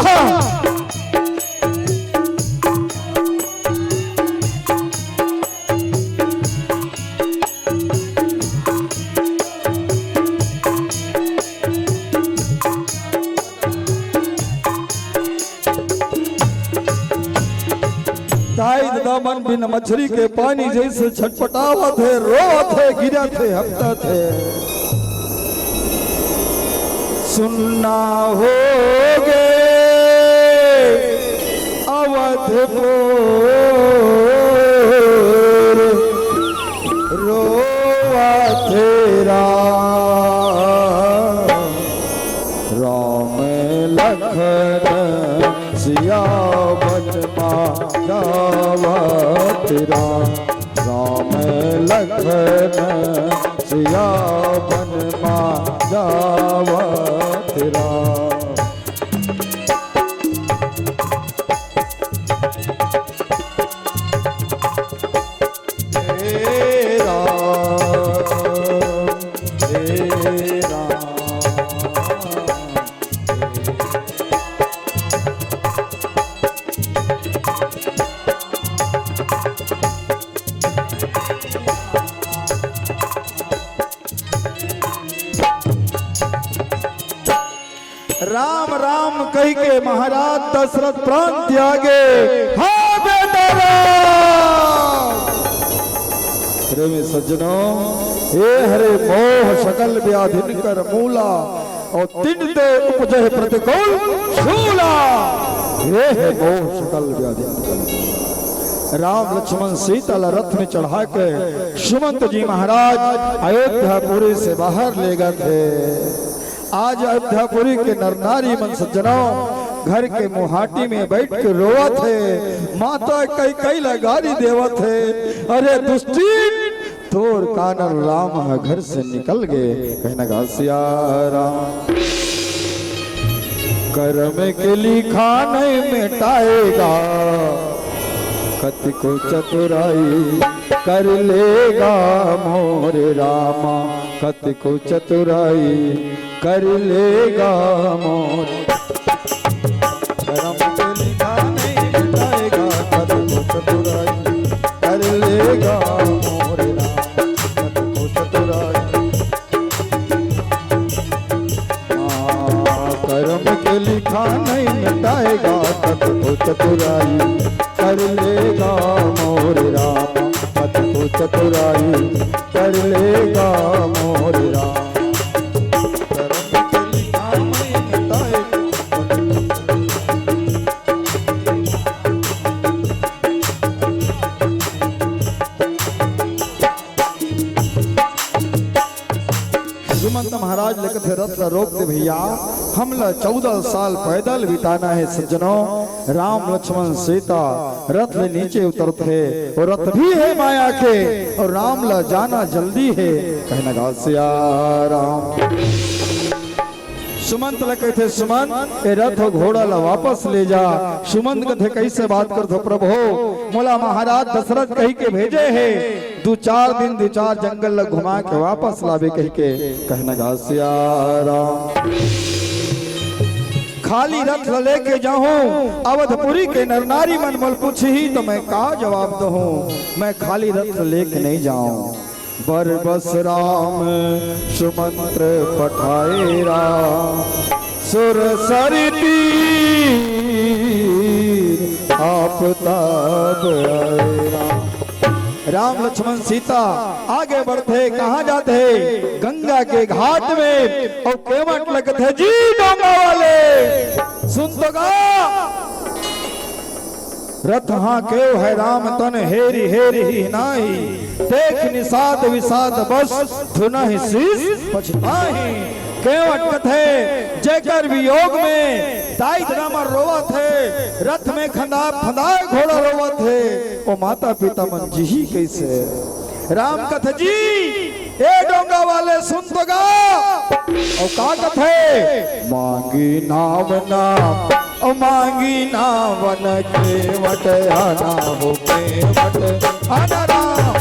दाई ददा मन बिन मछरी के पानी जइसे छटपटावत हे, रोवत हे, गिरत हे, हकटत हे। सुन्ना होगे अवधपुर, रोवत हे राम, राम लखन सिया वन मा जावत राम, राम लखन सिया वन मा जावत राम। हे राम, हे राम। राम राम कहि के महाराज दशरथ प्राण त्यागे। हाँ बेटा राम। प्रेमी सज्जनों, ये हरे मोह सकल व्याधिन कर मूला, और तिन ते उपजह प्रतिकूल शूला। ये है मोह सकल व्याधिन कर मूला। राम लक्ष्मण सीता ला रथ में चढ़ा के सुमंत जी महाराज अयोध्यापुरी से बाहर लेगत हे। आज अयोध्यापुरी के नर नारी मन सज्जनों घर के मुहाटी में बैठ के रोवत हे, माता कैकेयी ला गारी देवत हे, अरे दुष्टी, तोर कारन राम ह घर से निकल गे। कहना गा सिया राम। करम के लिखा नहीं मिटाएगा, कतिको चतुराई कर लेगा मोर रामा, कतिको चतुराई कर लेगा मोर। करम के लिखा नहीं मिटाएगा, कतिको चतुराई कर लेगा मोर राम, कतिको चतुराई। हाँ, करम के लिखा नहीं मिटाएगा, कतिको चतुराई कर लेगा मोर राम, कतिको चतुराई कर लेगा मोर राम। करम के लिखा नहीं मिटाएगा। सुमंत महाराज लिखत हे, रथ ला रोक दे भैया, हमला चौदह साल पैदल बिताना हे सज्जनों। राम लक्ष्मण सीता रथ ले नीचे उतरत हे, और रथ भी हे माया के, और राम ला जाना जल्दी हे। कहना गा सिया राम। सुमंत ला कहिथे, सुमंत, ए रथ अउ घोड़ा ला वापस ले जा। सुमंत कथे, कइसे बात करथो प्रभु, मोला महाराज दशरथ कहि के भेजे हे, दू चार दिन, दू चार जंगल ला घुमा के वापस लाबे कहि के। कहना गा सिया राम। खाली रथ ला लेके जाहूं, अवधपुरी के नर नारी मन मोला पूछही त मैं का जवाब दहूं? मैं खाली रथ ला लेके नहीं जाहूं। बर बस राम सुमंत्र पठाए राम, सुर सरि तीर आप तब आए राम। राम लक्ष्मण सीता आगे बढ़थे, कहाँ जाथे? गंगा के घाट में। अउ केवट ल कथे, "जी डोंगा वाले, सुन तो गा, रथ हाँकेव है राम तन हेरि हेरि ही नाही, देख निषाद विषाद बस धुनहि शीस पछताही।" केवट कथे, जेकर वियोग में दाई ददा मन रोवत हे, रथ में खंदा फंदाए घोड़ा रोवत हे, ओ माता पिता मन जीही कइसे? राम कथे, "जी, ए डोंगा वाले सुन तो गा।" अउ का कथे? "मांगी नाव ना, अउ मांगी नावन केवट आना हो केवट आना राम।"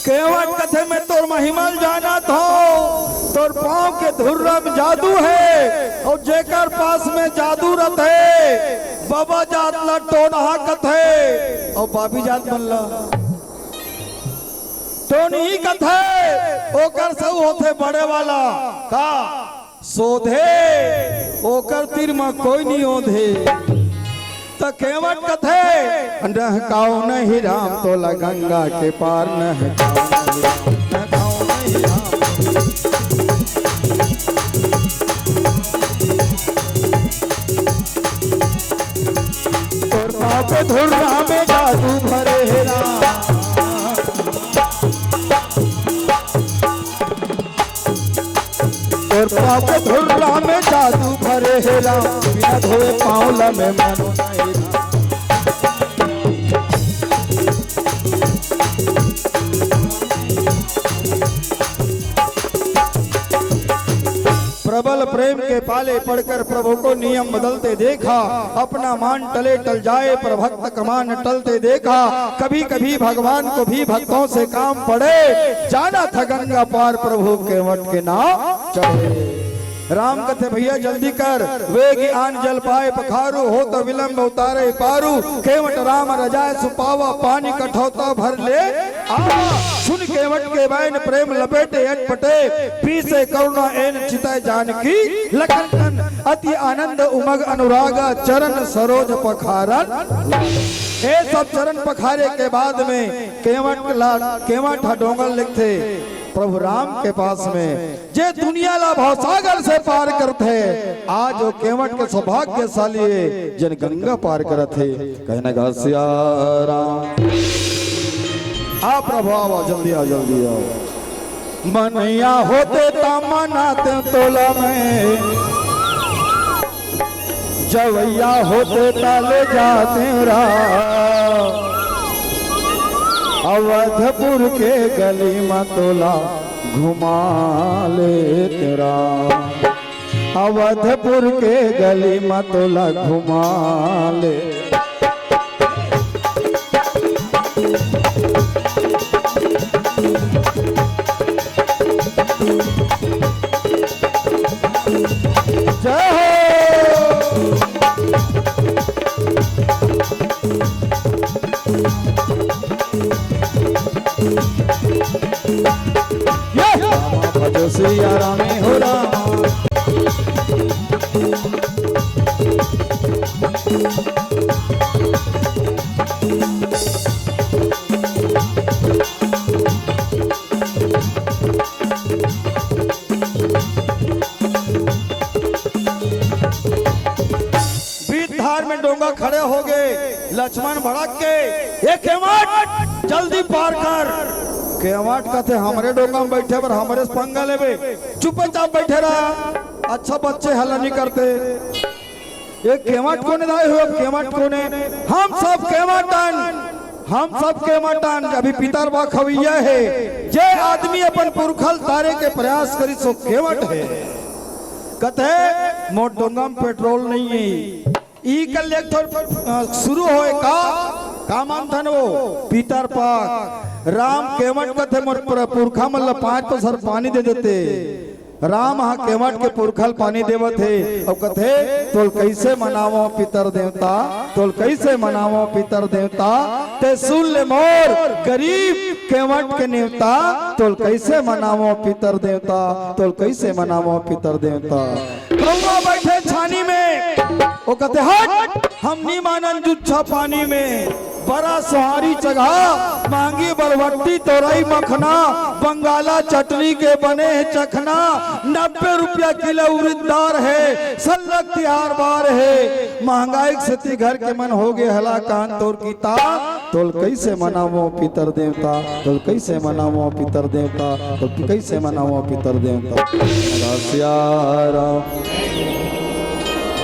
केवट कथे, "मैं तोर महिमा ल जानत हंव, तोर पांव के धुर्रा म जादू हे, अउ जेकर पास में जादू रथे, बबा जात ला टोनहा कथे, अउ बाबी जात मन ला टोनही कथे, ओकर सऊ होथे बड़े वाला।" का? सोधे, ओकर तीर म कोई नी ओधे। त केवट कथे, "नहकाओ नहीं राम तोला गंगा के पार, नहकाओ नहीं राम, नहकाओ नहीं राम।" तोर पाँव के धुर्रा में जादू भरे हे राम। तोर पाँव के धुर्रा में जादू भरे हे राम, बिना धोए पाँव ला मैं मानों नहीं राम। प्रबल प्रेम के पाले पड़कर प्रभु को नियम बदलते देखा, अपना मान टले टल जाए पर भक्त का मान टलते देखा। कभी कभी भगवान को भी भक्तों से काम पड़े, जाना था गंगा पार प्रभु केवट के नाव चढ़े। राम कथे, "भैया जल्दी कर, वेग आन जल पाए पखारू, होत विलंब उतारे पारू, केवट राम रजाए सुपावा, पानी कठौता भर ले आवा।" सुन केवट के बैन प्रेम लपेटे अटपटे, पीसे करुणा एन चितय जानकी लखन तन, अति आनंद उमग अनुराग चरण सरोज पखारन। ए सब चरण पखारे के बाद में केवट ला, केवट ह डोंगा ल लेगथे, प्रभु राम के पास में, जे दुनिया ला भवसागर से पार करथे, आज वो केवट के सौभाग्यशाली हे, जेन गंगा पार करत हे। कहे न गा सिया राम। आ प्रभु, आवा, जल्दी आ, जल्दी आ। मनैया होते ता मनाते तोला में, जवैया होते ता ले जाते राम। अवधपुर के गली में तोला घुमा लेते राम। अवधपुर के गली में तोला घुमा ले। जय हो। ये रामा भजो सिया रामे हो रामा। बीच धार में डोंगा खड़े हो गए। लक्ष्मण भड़क के, "ए केवट, जल्दी पार कर।" केवट कथे, "हमरे डोंगा में बैठे बर हमरे से पंगा लेबे, चुपचाप बैठे रह, अच्छा बच्चे हल्ला नहीं करते।" ए केवट कोने दाई हो, केवट कोने? हम सब केवट अन, हम सब केवट अन। अभी पितर बा खवैया हे, जे आदमी अपन पुरखा ल तारे के प्रयास करिस, सो केवट हे। कथे, "मोर डोंगा में पेट्रोल नहीं हे।" ई कर ले एक ठो, अ, शुरू होए का, का मानथन वो? पितर पख। राम केवट कथे, "मोर पुर-, पुरखा मन ल पाँच पसर पानी दे देते।" राम ह केवट के पुरखा ल पानी देवत हे, अउ कथे, "तोल कइसे मनावं पितर देवता, तोल कइसे मनावं पितर देवता, ते सुन ले मोर गरीब केवट के नेवता, तोल कइसे मनावं पितर देवता, तोल कइसे मनावं पितर देवता।" कौआ बैठे छानी में, ओ कथे, "हट, हम नी मानन जुच्छा पानी में।" बरा सोहारी चघा, मांगी बरबट्टी तोरई मखना, बंगाला चटनी के बने हे चखना, नब्बे रुपया किलो उरिद दार हे, सल्लग तिहार बार हे। महंगाई के सेती घर के मन हो गे हलाकान तोर किता, तोल कइसे मनावो पितर देवता, तोल कइसे मनावो पितर देवता, तोल कइसे मनावो पितर देवता। सिया राम,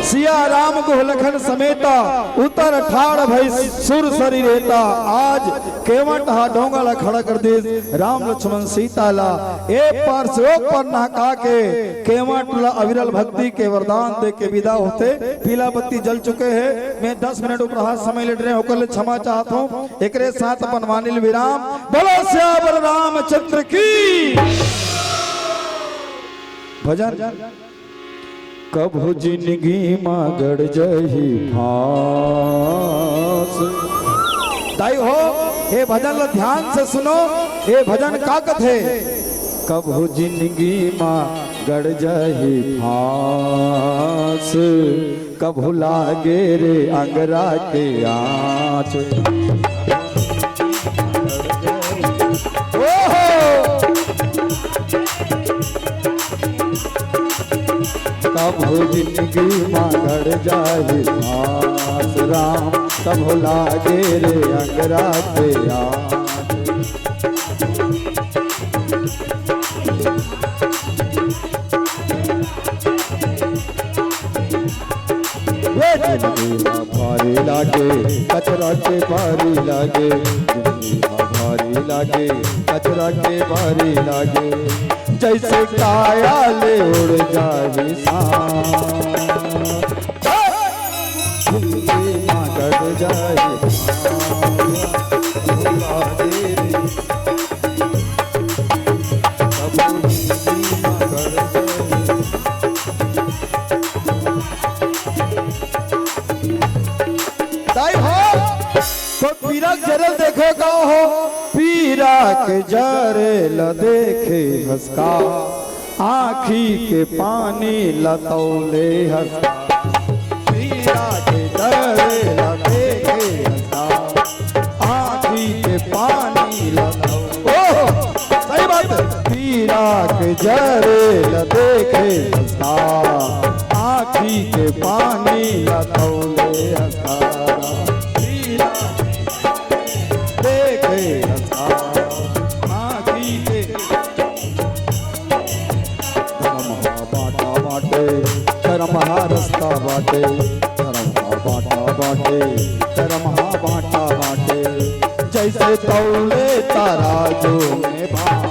सिया राम गुह लखन समेता, उतर ठाड़ भई सुर सरी रेता। आज केवट हा डोंगा ला खड़ा कर दिस, राम लक्ष्मण सीता ला ए पार से ओ पार नहका के केवट ला अविरल भक्ति के वरदान दे के विदा होथे। पीला बत्ती जल चुके हे, मैं दस मिनट उपराहा समय ले डरे हों, ओकर ले क्षमा चाहत हों। एकरे साथ अपन वाणी ल विराम। बोलो सियावर रामचंद्र की। भजन। कभू जिनगी मा गड़ जही फांस। दाई हो, ए भजन ल ध्यान से सुनो, ए भजन का कथे। कभू जिनगी मा गड़ जही फांस, कभू लागे रे अंगरा के आंच। ओहो! कभू जिनगी मा गड़ जाही फांस राम, कभू लागे रे अंगरा के आंच। वे जिनगी मा भारी लागे, कचरा के भारी लागे, जिनगी मा भारी लागे, कचरा के भारी लागे, जैसे काया ले उड़ जाही सांस। जिनगी मा गड़ जाही सांस। दाई हो, तो पीरा के जरे ल देखे का हो, पीरा के जरे ल देखे हस का, आँखी के पानी ल तौले हस का। पीरा के जरे ल देखे हस का, आँखी के पानी ल तौले। ओह, सही बात है। पीरा के जरे ल देखे हस का, आँखी के पानी ल तौले हस का। पीरा देखे हस का, आँखी के धर्म हा बांटा बांटे, कर्म हा रस्ता बांटे, धर्म हा बांटा बांटे, कर्म हा बांटा बांटे, जैसे तौले तराजू में भार।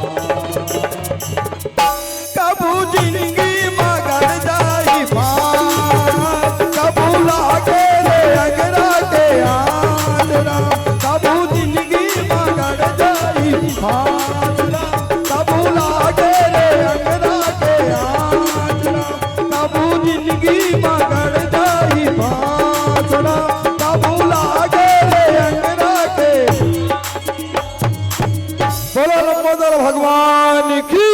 कभू जिनगी मा गड़ जाही फांस, कभू लागे रे अंगरा के आंच राम। कभू जिनगी मा गड़ जाही फांस राम, कभू लागे रे अंगरा के आंच राम। कभू जिनगी मा गड़ जाही फांस राम, कभू लागे रे अंगरा के। बोलो लंबोदर भगवान की।